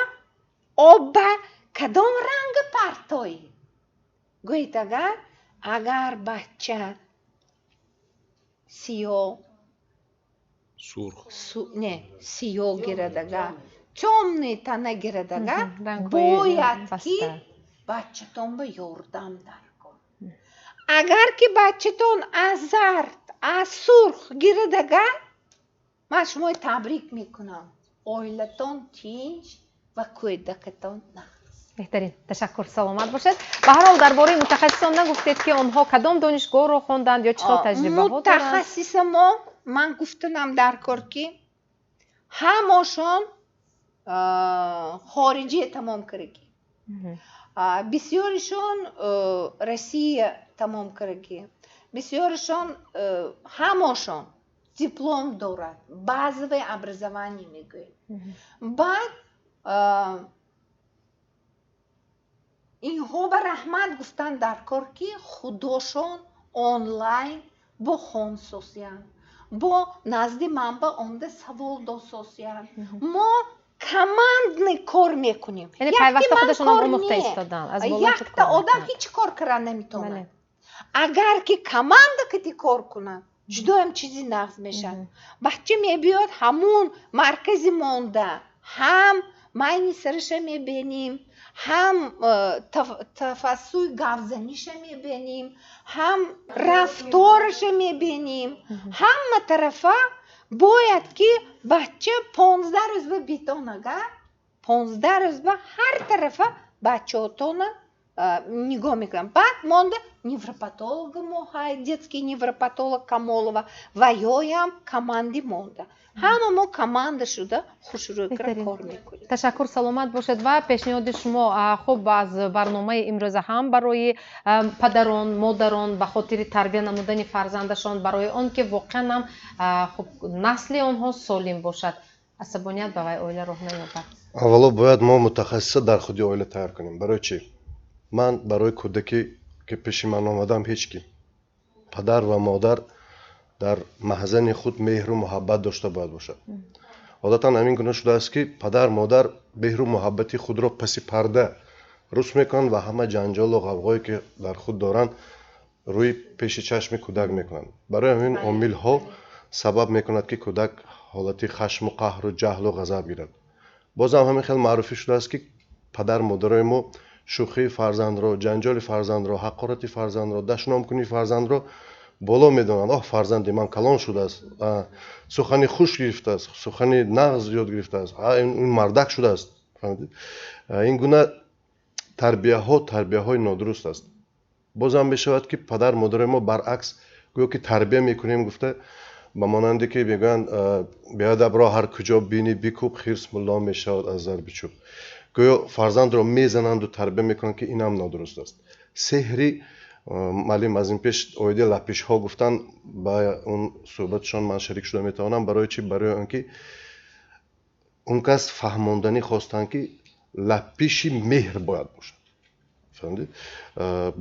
об ба кадом ранга партоӣ? Гӯед, агар бача сиёҳ, сурх, не, сиёҳ гирад, агар тёмный тона гирад, агар бояд ки бачатон ба ёрдам дар кор. Агар ки бачатон аз зард, аз сурх гирад, агар ман шуморо табрик мекунам, оилатон тинч ва кӯдакатон нағз. Беҳтарин, ташаккур, саломат бошед. Ба ҳар ҳол, дар бораи мутахассисон нагуфтед, ки онҳо кадом донишгоҳро хонданд ё чӣ хел таҷрибаҳо доранд. Мутахассиса мо, ман гуфтанам дар кор, ки ҳамошон хориҷия тамом кардагӣ. Бисёришон Россия тамом кардагӣ, бисёришон, ҳамошон диплом дорад, базовое образование мегӯем. Баъд инҳо ба раҳмат гуфтан дар кор, ки худошон онлайн бо хонсосиянд, бо назди ман ба омда савол дососиянд. Мо командный кор мекунем. Яъне пайваста худашон омӯхта истоданд. Якта одам ҳеҷ кор карда наметавонад. Агар ки команда кати кор кунад, ҷудоям чизи нағз мешавад. Бача мебиёд ҳамун маркази монда, ҳам майни сараша мебинем, ҳам тафассуи гапзаниша мебинем, ҳам рафтораша мебинем. Ҳама тарафа бояд ки бача 15 рӯз ба битон, агар 15 рӯз ба ҳар тарафа бачаотона нигоҳ мекунам. Баъд монда невропатолога мо ҳай, детский невропатолог Камолова, ва ёям команди монда. Ҳама мо команда шуда хушрӯйкара кор мекунем. Ташаккур, саломат бошед. Ва пешниҳоди шумо, хуб, аз барномаи имрӯза ҳам барои падарон, модарон ба хотири тарбия намудани фарзандашон, барои он ки воқеан ҳам, хуб, насли онҳо солим бошад, асабоният ба вай оила роҳ наёбад. Аввало бояд мо мутахассиса дар худи оила тайёр кунем. Барои чӣ? Ман барои кӯдаке ки пеши ман омадам, ҳеҷ ки падар ва модар дар маҳзани худ меҳру муҳаббат дошта бояд бошад. Одатан ҳамин гуна шудааст, ки падар модар меҳру муҳаббати худро паси парда рус мекунанд ва ҳама ҷанҷолу ғавғое ки дар худ доранд, рӯи пеши чашми кӯдак мекунанд. Барои ҳамин омилҳо сабаб мекунад, ки кӯдак ҳолати хашму қаҳру ҷаҳлу ғазаб гирад. Бозам ҳамин хел маъруфӣ шудааст, ки падар модарои мо шӯхии фарзандро, ҷанҷоли фарзандро, ҳақорати фарзандро, дашномкунии фарзандро боло медонанд. Оҳ, фарзанди ман калон шудааст, сухани хуш гирифтааст, сухани нағз ёд гирифтааст, ин мардак шудааст. Ин гуна тарбияҳо тарбияҳои нодуруст аст. Бозам мешавад, ки падар модарои мо баръакс, гӯё ки тарбия мекунем гуфта, ба монанде ки мегӯянд, беадабро ҳар куҷо бинӣ бикӯб, хирс мулло мешавад аз зарби чӯб, гӯё фарзандро мезананду тарбия мекунанд, ки инам нодуруст аст. Сеҳри муаллим аз ин пеш оиди лапишҳо гуфтанд, ба он суҳбатшон ман шарик шуда метавонам. Барои чӣ? Барои он ки он кас фаҳмонданӣ хостанд, ки лапиши меҳр бояд бошад. Фаҳмидед?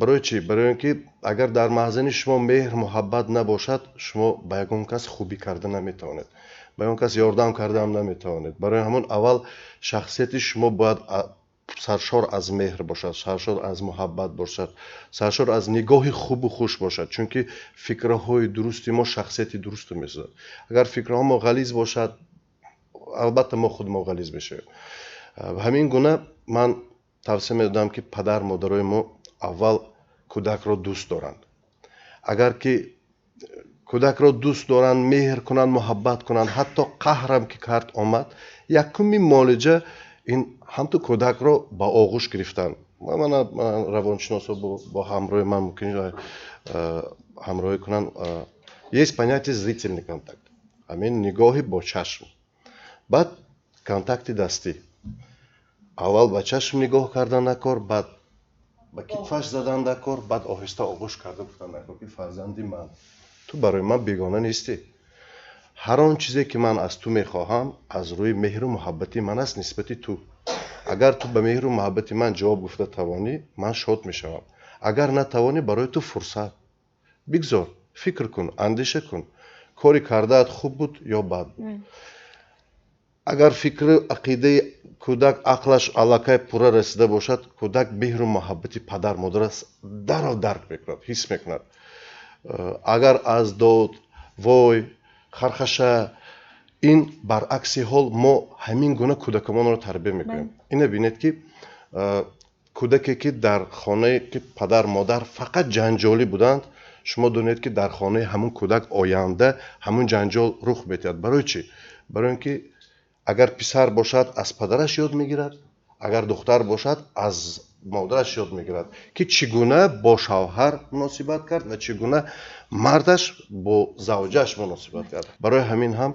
Барои чӣ? Барои он ки агар дар маҳзани шумо меҳр муҳаббат набошад, шумо ба ягон кас хубӣ карда наметавонед, ба ягон кас ёрдам кардаам наметавонед. Барои ҳамон аввал шахсияти шумо бояд саршор аз меҳр бошад, саршор аз муҳаббат бошад, саршор аз нигоҳи хубу хуш бошад, чунки фикрҳои дурусти мо шахсияти дурустро месозад. Агар фикрҳо мо ғализ бошад, албатта мо худ мо ғализ мешавем. Ҳамин гуна ман тавсия медодам, ки падар модарои мо аввал кӯдакро дӯст доранд. Агар ки кӯдакро дӯст доранд, меҳр кунанд, муҳаббат кунанд, ҳатто қаҳрам ки кард омад, якуми муолиҷа ин ҳамту кӯдакро ба оғӯш гирифтан. Мана равоншиносо бо ҳамроҳи ман мумкин ҳамроҳӣ кунанд. Есть понятие зрительный контакт, ҳамин нигоҳи бо чашм, баъд контакти дастӣ. Аввал ба чашм нигоҳ кардан накор, баъд ба китфаш задан дакор, баъд оҳиста оғӯш карда гуфтан накор, ки фарзанди ман, ту барои ман бегона нестӣ. Ҳар он чизе ки ман аз ту мехоҳам, аз рӯи меҳру муҳаббати ман аст нисбати ту. Агар ту ба меҳру муҳаббати ман ҷавоб гуфта тавонӣ, ман шод мешавам. Агар натавонӣ, барои ту фурсат бигзор, фикр кун, андеша кун, кори кардаат хуб буд ё бад буд. Агар фикру ақидаи кӯдак, ақлаш аллакай пурра расида бошад, кӯдак меҳру муҳаббати падар модарро дарав дарк мекунад, ҳис мекунад. Агар аз дод вой, хархаша, ин баръакси ҳол, мо ҳамин гуна кӯдакамонро тарбия мекунем. Ина бинед, ки кӯдаке ки дар хонае ки падар модар фақат ҷанҷолӣ буданд, шумо донед, ки дар хонаи ҳамун кӯдак оянда ҳамун ҷанҷол рух медиҳад. Барои чӣ? Барои он ки агар писар бошад, аз падараш ёд мегирад, агар духтар бошад, аз модараш ёд мегирад, ки чӣ гуна бо шавҳар муносибат кард ва чӣ гуна мардаш бо завҷааш муносибат кард. Барои ҳамин ҳам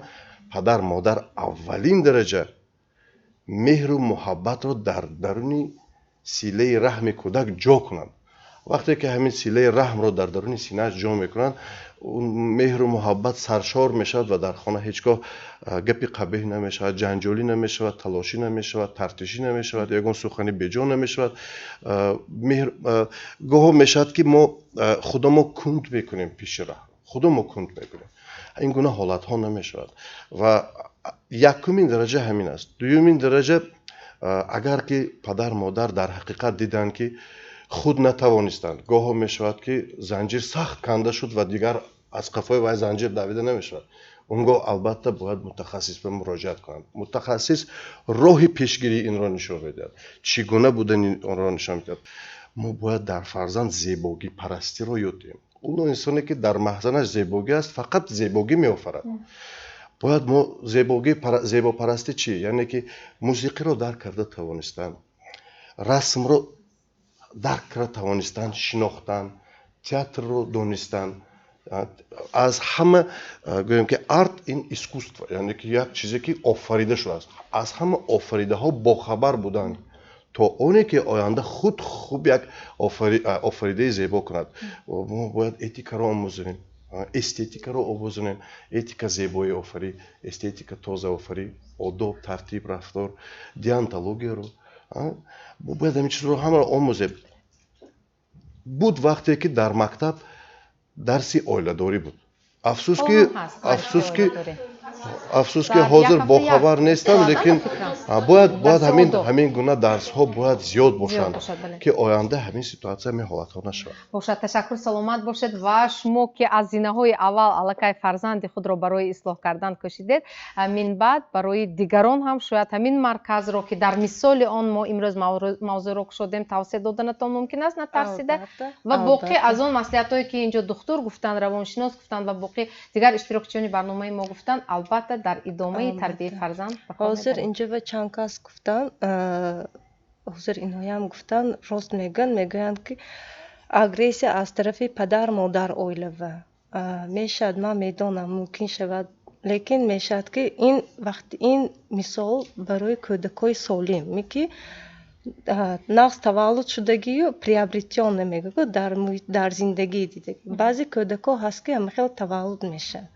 падар модар аввалин дараҷа меҳру муҳаббатро дар даруни Силаи раҳми кӯдак ҷо кунанд. Вақте ки ҳамин силаи раҳмро дар даруни синааш ҷо мекунанд, меҳру муҳаббат саршор мешавад ва дар хона ҳеҷ гоҳ гапи қабеҳ намешавад, ҷанҷолӣ намешавад, талошӣ намешавад, тартишӣ намешавад, ягон сухани беҷо намешавад. Меҳр гоҳо мешавад, ки мо худамо кунд мекунем, пеши раҳм худамо кунд мекунем. Ин гуна ҳолатҳо намешавад. Ва якумин дараҷа ҳамин аст. Дуюмин дараҷа, агар ки падар модар дар ҳақиқат диданд, ки худ натавонистанд, гоҳо мешавад, ки занҷир сахт канда шуд ва дигар аз қафои вай занҷир давида намешавад, он гоҳ албатта бояд мутахассис ба муроҷиат кунанд. Мутахассис роҳи пешгирии инро нишон медиҳад, чӣ гуна будани онро нишон медиҳад. Мо бояд дар фарзанд зебогипарастиро ёд диҳем. Он инсоне, ки дар маҳзанаш зебогӣ аст, фақат зебогӣ меофарад. Бояд мо зебогӣ, зебопарастӣ чӣ? Яъне ки мусиқиро дарк карда тавонистан, расмро дарк карда тавонистан, шинохтан, театрро донистан. Аз ҳама, гӯем ки арт ин искусство, яъне ки як чизе, ки офарида шудааст, аз ҳама офаридаҳо бохабар буданд, то оне ки оянда худ хуб як офаридаи зебо кунад. Мо бояд этикаро омӯзонем, эстетикаро омӯзонем. Этика зебои офарӣ, эстетика тозаофарӣ, одоб, тартиб, рафтор, деонтологияро. Мо бояд ҳамин чизро ҳамаро омӯзем. Буд вақте, ки дар мактаб дарси оиладорӣ буд. Афсӯс, ки ҳозир бохабар нестам, лекин бояд ҳамин гуна дарсҳо бояд зиёд бошанд, ки оянда ҳамин ситуатсия, ҳамин ҳолатҳо нашавад. Бошад, ташаккур, саломат бошед. Ва шумо, ки аз зинаҳои аввал аллакай фарзанди худро барои ислоҳ кардан кӯшидед, минбаъд барои дигарон ҳам шояд ҳамин марказро, ки дар мисоли он мо имрӯз мавзӯъро кушодем, тавсия доданатон мумкин аст, натарсида. Ва боқӣ аз он маслиҳатҳое, ки инҷо духтур гуфтанд, равоншинос гуфтанд ва боқӣ дигар иштирокчиёни барномаи мо гуфтанд, албатта дар идомаи тарбияи фарзанд. Ҳозир инҷо ва чанд кас гуфтанд, ҳозир инҳоям гуфтанд, рост мегӯянд. Мегӯянд, ки агрессия аз тарафи падар модар оилава мешавад. Ман медонам, мумкин шавад, лекин мешавад, ки ин вақт ин мисол барои кӯдакҳои солим, ки нағз таваллуд шудагию приобретённый мегӯяд, дар зиндагӣ дидагӣ. Баъзе кӯдакҳо ҳаст, ки ҳамахел таваллуд мешавад.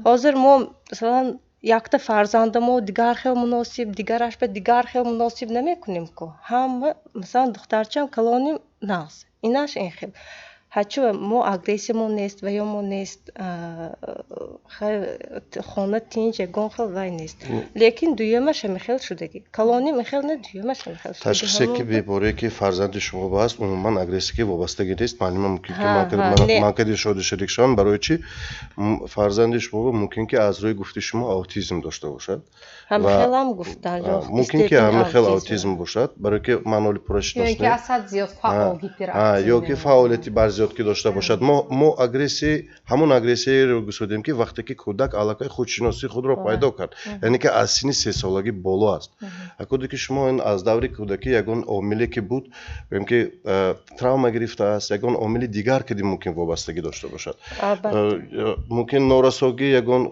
Ҳозир мо, масалан, якта фарзандамо дигар хел муносиб, дигараш ба дигар хел муносиб намекунем ку. Ҳама, масалан, духтарчаам калоним нағз, инаш ин хел. Ҳачу мо агрессиямо нест ва ё мо нест, хона тинҷ, ягон хел вай нест, лекин дуюмаш ҳамихел шудагӣ. Калоним ихел не, дуюмаш ҳамихел. Ташхисе, ки беморие, ки фарзанди шумо ба аст, умуман агрессия ки вобастагӣ нест. Маълума, мумкин ки ман кади шоди шарик шавам. Барои чӣ? Фарзанди шумо мумкин ки аз рӯи гуфти шумо аутизм дошта бошад. Ҳамихелам гуфтанд. Мумкин ки ҳамихел аутизм бошад, барое ки ман оли пурра шинос. Ё ки фаъолияти барзиёд ки дошта бошад. Мо агрессия, ҳамон агрессияеро гусодем, ки вақте ки кӯдак аллакай худшиносии худро пайдо кард, яъне ки аз синни 3 солагӣ боло аст. Кӯдаки ки шумо ин аз даври кӯдакӣ ягон омиле ки буд, гӯем ки травма гирифтааст, ягон омили дигар ки мумкин вобастагӣ дошта бошад, мумкин норасогӣ ягон,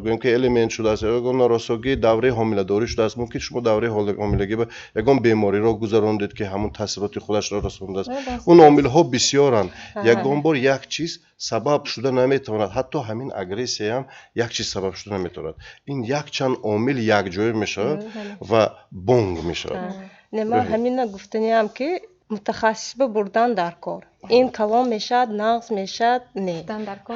гӯем ки элемент шудааст, ягон норасогии давраи ҳомиладорӣ шудааст. Мумкин шумо давраи ҳомилагӣ ягон бемориро гузарондед, ки ҳамон таъсироти худашро расондааст. Он омилҳо бисёранд. Ягон бор як чиз сабаб шуда наметавонад. Ҳатто ҳамин агрессияам як чиз сабаб шуда наметавонад. Ин якчанд омил якҷоя мешавад ва бонг мешавад. Не, ман ҳамина гуфтаниам, ки мутахассис ба бурдан дар кор. Ин калон мешавад, нағз мешавад, не,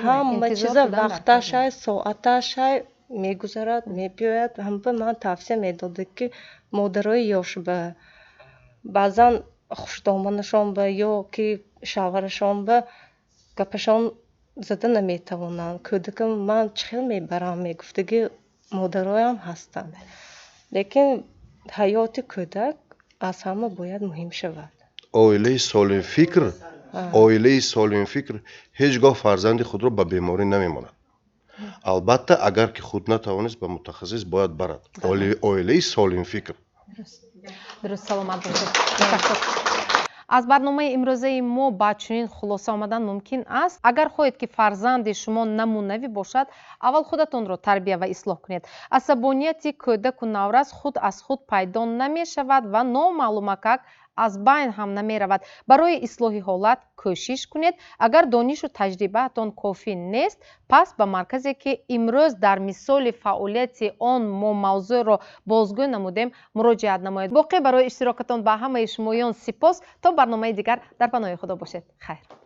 ҳама чиза вақташай, соаташай, мегузарад, мебиёяд. Ҳама ман тавсия медодам, ки модарои ёш ба баъзан хушдоманашон ба ё ки шавҳарашон ба гапашон зада наметавонанд. Кӯдакам ман чӣ хел мебарам, мегуфтагӣ модароям ҳастанд, лекин ҳаёти кӯдак аз ҳама бояд муҳим шавад. Оилаи солимфикр ҳеҷ гоҳ фарзанди худро ба беморӣ намемонад. Албатта, агар ки худ натавонист, ба мутахассис бояд барад оилаи солимфикр. Дуруст, саломат бошед. Аз барномаи имрӯзаи мо ба чунин хулоса омадан мумкин аст: агар хоҳед, ки фарзанди шумо намунавӣ бошад, аввал худатонро тарбия ва ислоҳ кунед. Асабонияти кӯдаку наврас худ аз худ пайдо намешавад ва номаълумакак. аз байн ҳам намеравад. Барои ислоҳи ҳолат кӯшиш кунед. Агар донишу таҷрибаатон кофӣ нест, пас ба марказе, ки имрӯз дар мисоли фаъолияти он мо мавзӯъро бозгӯ намудем, муроҷиат намоед. Боқӣ барои иштирокатон ба ҳамаи шумоён сипос. То барномаи дигар дар паноҳи Худо бошед. Хайр.